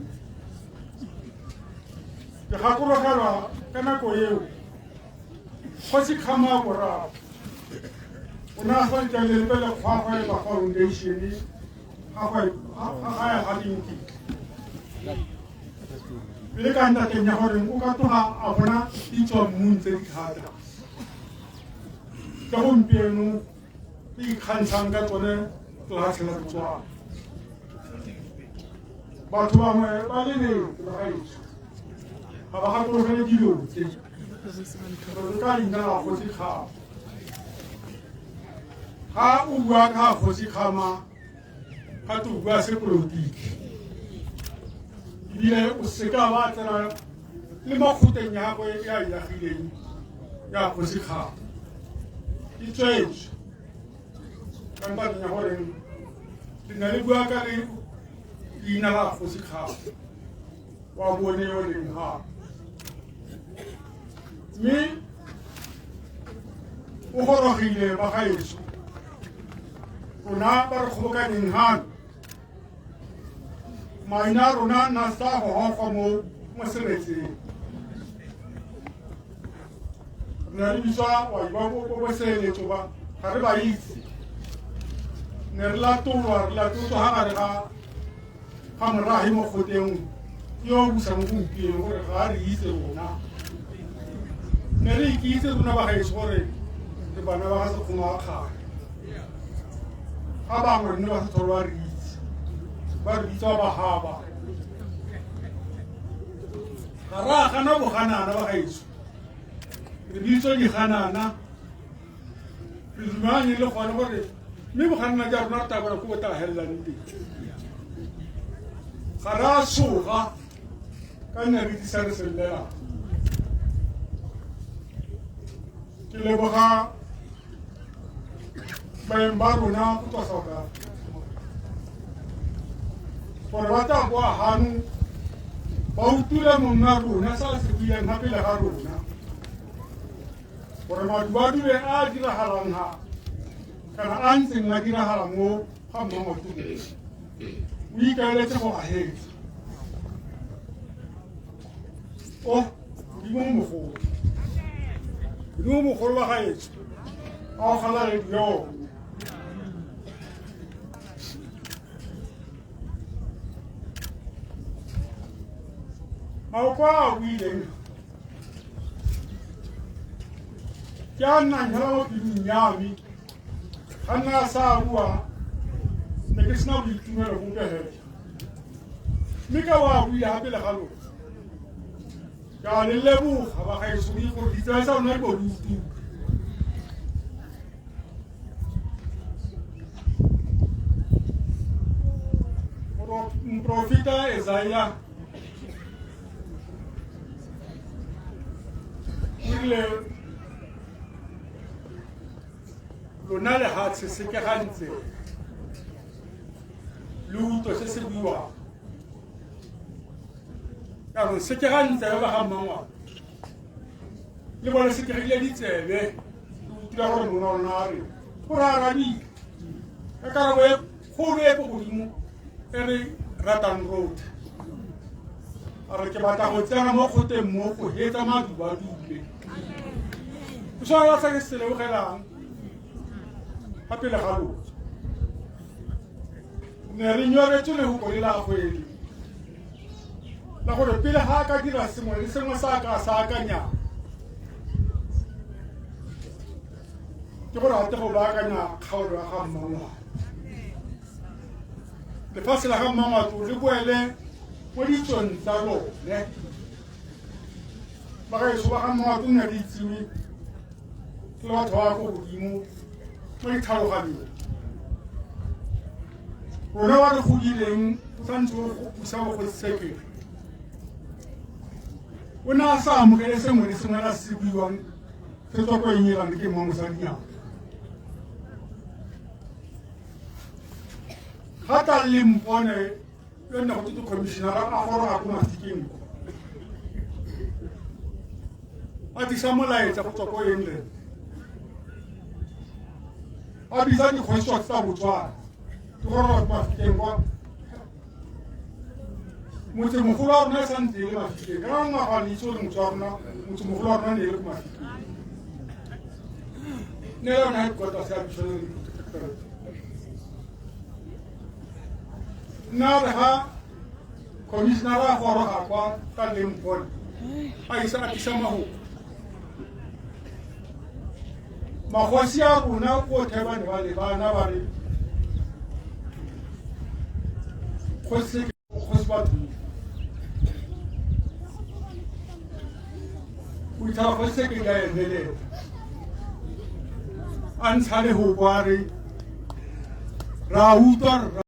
Ke gakologelwa ka nako eo Kgosi Khama wa boraro o ne a sa letlelele pele kgwa go foundation ga ga ga dinki. Le ka ntateng ya gore o ka tloga a bona di tswa mmung tse di thata tsa gompieno di ikgantshang ka tsone lefatshe la Botswana. Batho bangwe ba lebetse bagaetsho ga ba gakologele dilo tse re ka leina la kgosi Khama. Ga o bua ka kgosi Khama ga te o bua sepolotiki ebile o seka wa tsena le mo kgoteng ya gagwe ya e agileng ya kgosi Khama e tswetswe ka ntateng ya gore le na le bua ka le leina la kgosi Khama wa bone yo leng gape. Mme O gorogile ba gaetsho. Rona ba re kgobokaneng hano. Maina a rona na sa go gogwa mo mo seretseng. Re ne re bitswa wa ba bo seeletso ba ga re ba itse. Ne re latolwa re latotswa ga gare ga ga morahi mo kgoteng yo o busang gompieno gore ga a re itse rona. Ne re ikitse rona ba gaetsho gore re bana ba ga Sekgomo wa kgale. Ga bangwe nne ba se tlhole ba re itse, ba re bitsa ba gaba. Ga re a gana boganana ba gaetsho, re bitswa diganana. Re dumelanye le gone gore mme boganana ja rona re tla bona ko bo tla helelang teng. Ga re a tshoga ka nne re tlisa re se llelang. Ke leboga baeng ba rona go tswa South Africa gore ba tla boa hano ba utlwile monga rona sa se buileng ga pele ga rona gore madubadube a a diragalang ga kana a ntseng a diragala mo ga Mmangwato o ikaeletse go a hetsa. O Modimo mogolo, Modimo mogolo wa gaetsho a o galalediwe one. Maoko a a buileng ke a nnang fela mo pelong ya me. Ga nna a sa bua ne ke sena boitumelo bope fela, mme ka wa buile ga pele ga lona ke a le leboga ba gaetsho gore ditsela tsa rona di bo di utlwile. Moprofeta Esaia o rile lona lehatshe sekegantse le utlwe se se buiwang. Jaanong sekegantse ba ga Mmangwana le bone sekegile ditsebe le utlwile gore monna wa rona a re go re arabile ka karabo e kgolo e ko godimo e re ratang rotlhe. A re ke batla go tsena mo kgoteng mo go hetsa madubadube. Ke sona se ke se lebogelang ga pele ga lona. Ne re nyoretswe lehoko le la kgwedi la gore pele ga a ka dira sengwe le sengwe sa ka sa akanyang ke gore a tle go baakanya kgaolo ya ga Mmangwato. Lefatshe la ga Mmangwato le boele mo ditsong tsa lone. Bagaetsho ba ga Mmangwato nne re itsiwe ke le batho ba ko godimo mo ditlhaloganyong. Rona ba re godileng go santse go busa bogosi Sekere. O ne a sa amogele sengwe le sengwe la se buiwang se tswa ko England ke mma mosadinyana. Ga tla le mpone yo nne go tse commissionera a goroga ko Mafikeng a tlisa molaetsa go tswa ko England a bitsa dikgosi tsa Botswana ke goroga ko Mafikeng kwa motsemogolo wa rona e santse e le Mafikeng ka ngwaga le itse gore motse wa rona motsemogolo wa rona ne e le ko Mafikeng ne le yone headquarters ya missionary protectorate. Nna re ga commissioner a goroga kwa ka Lempone a isa a tlisa mahoko magosi a rona botlhe ba ne ba lebana ba re kgosi kgosi batho o itlhela kgosi se ke ka emelela a ntsha lehoko a re ra utlwa.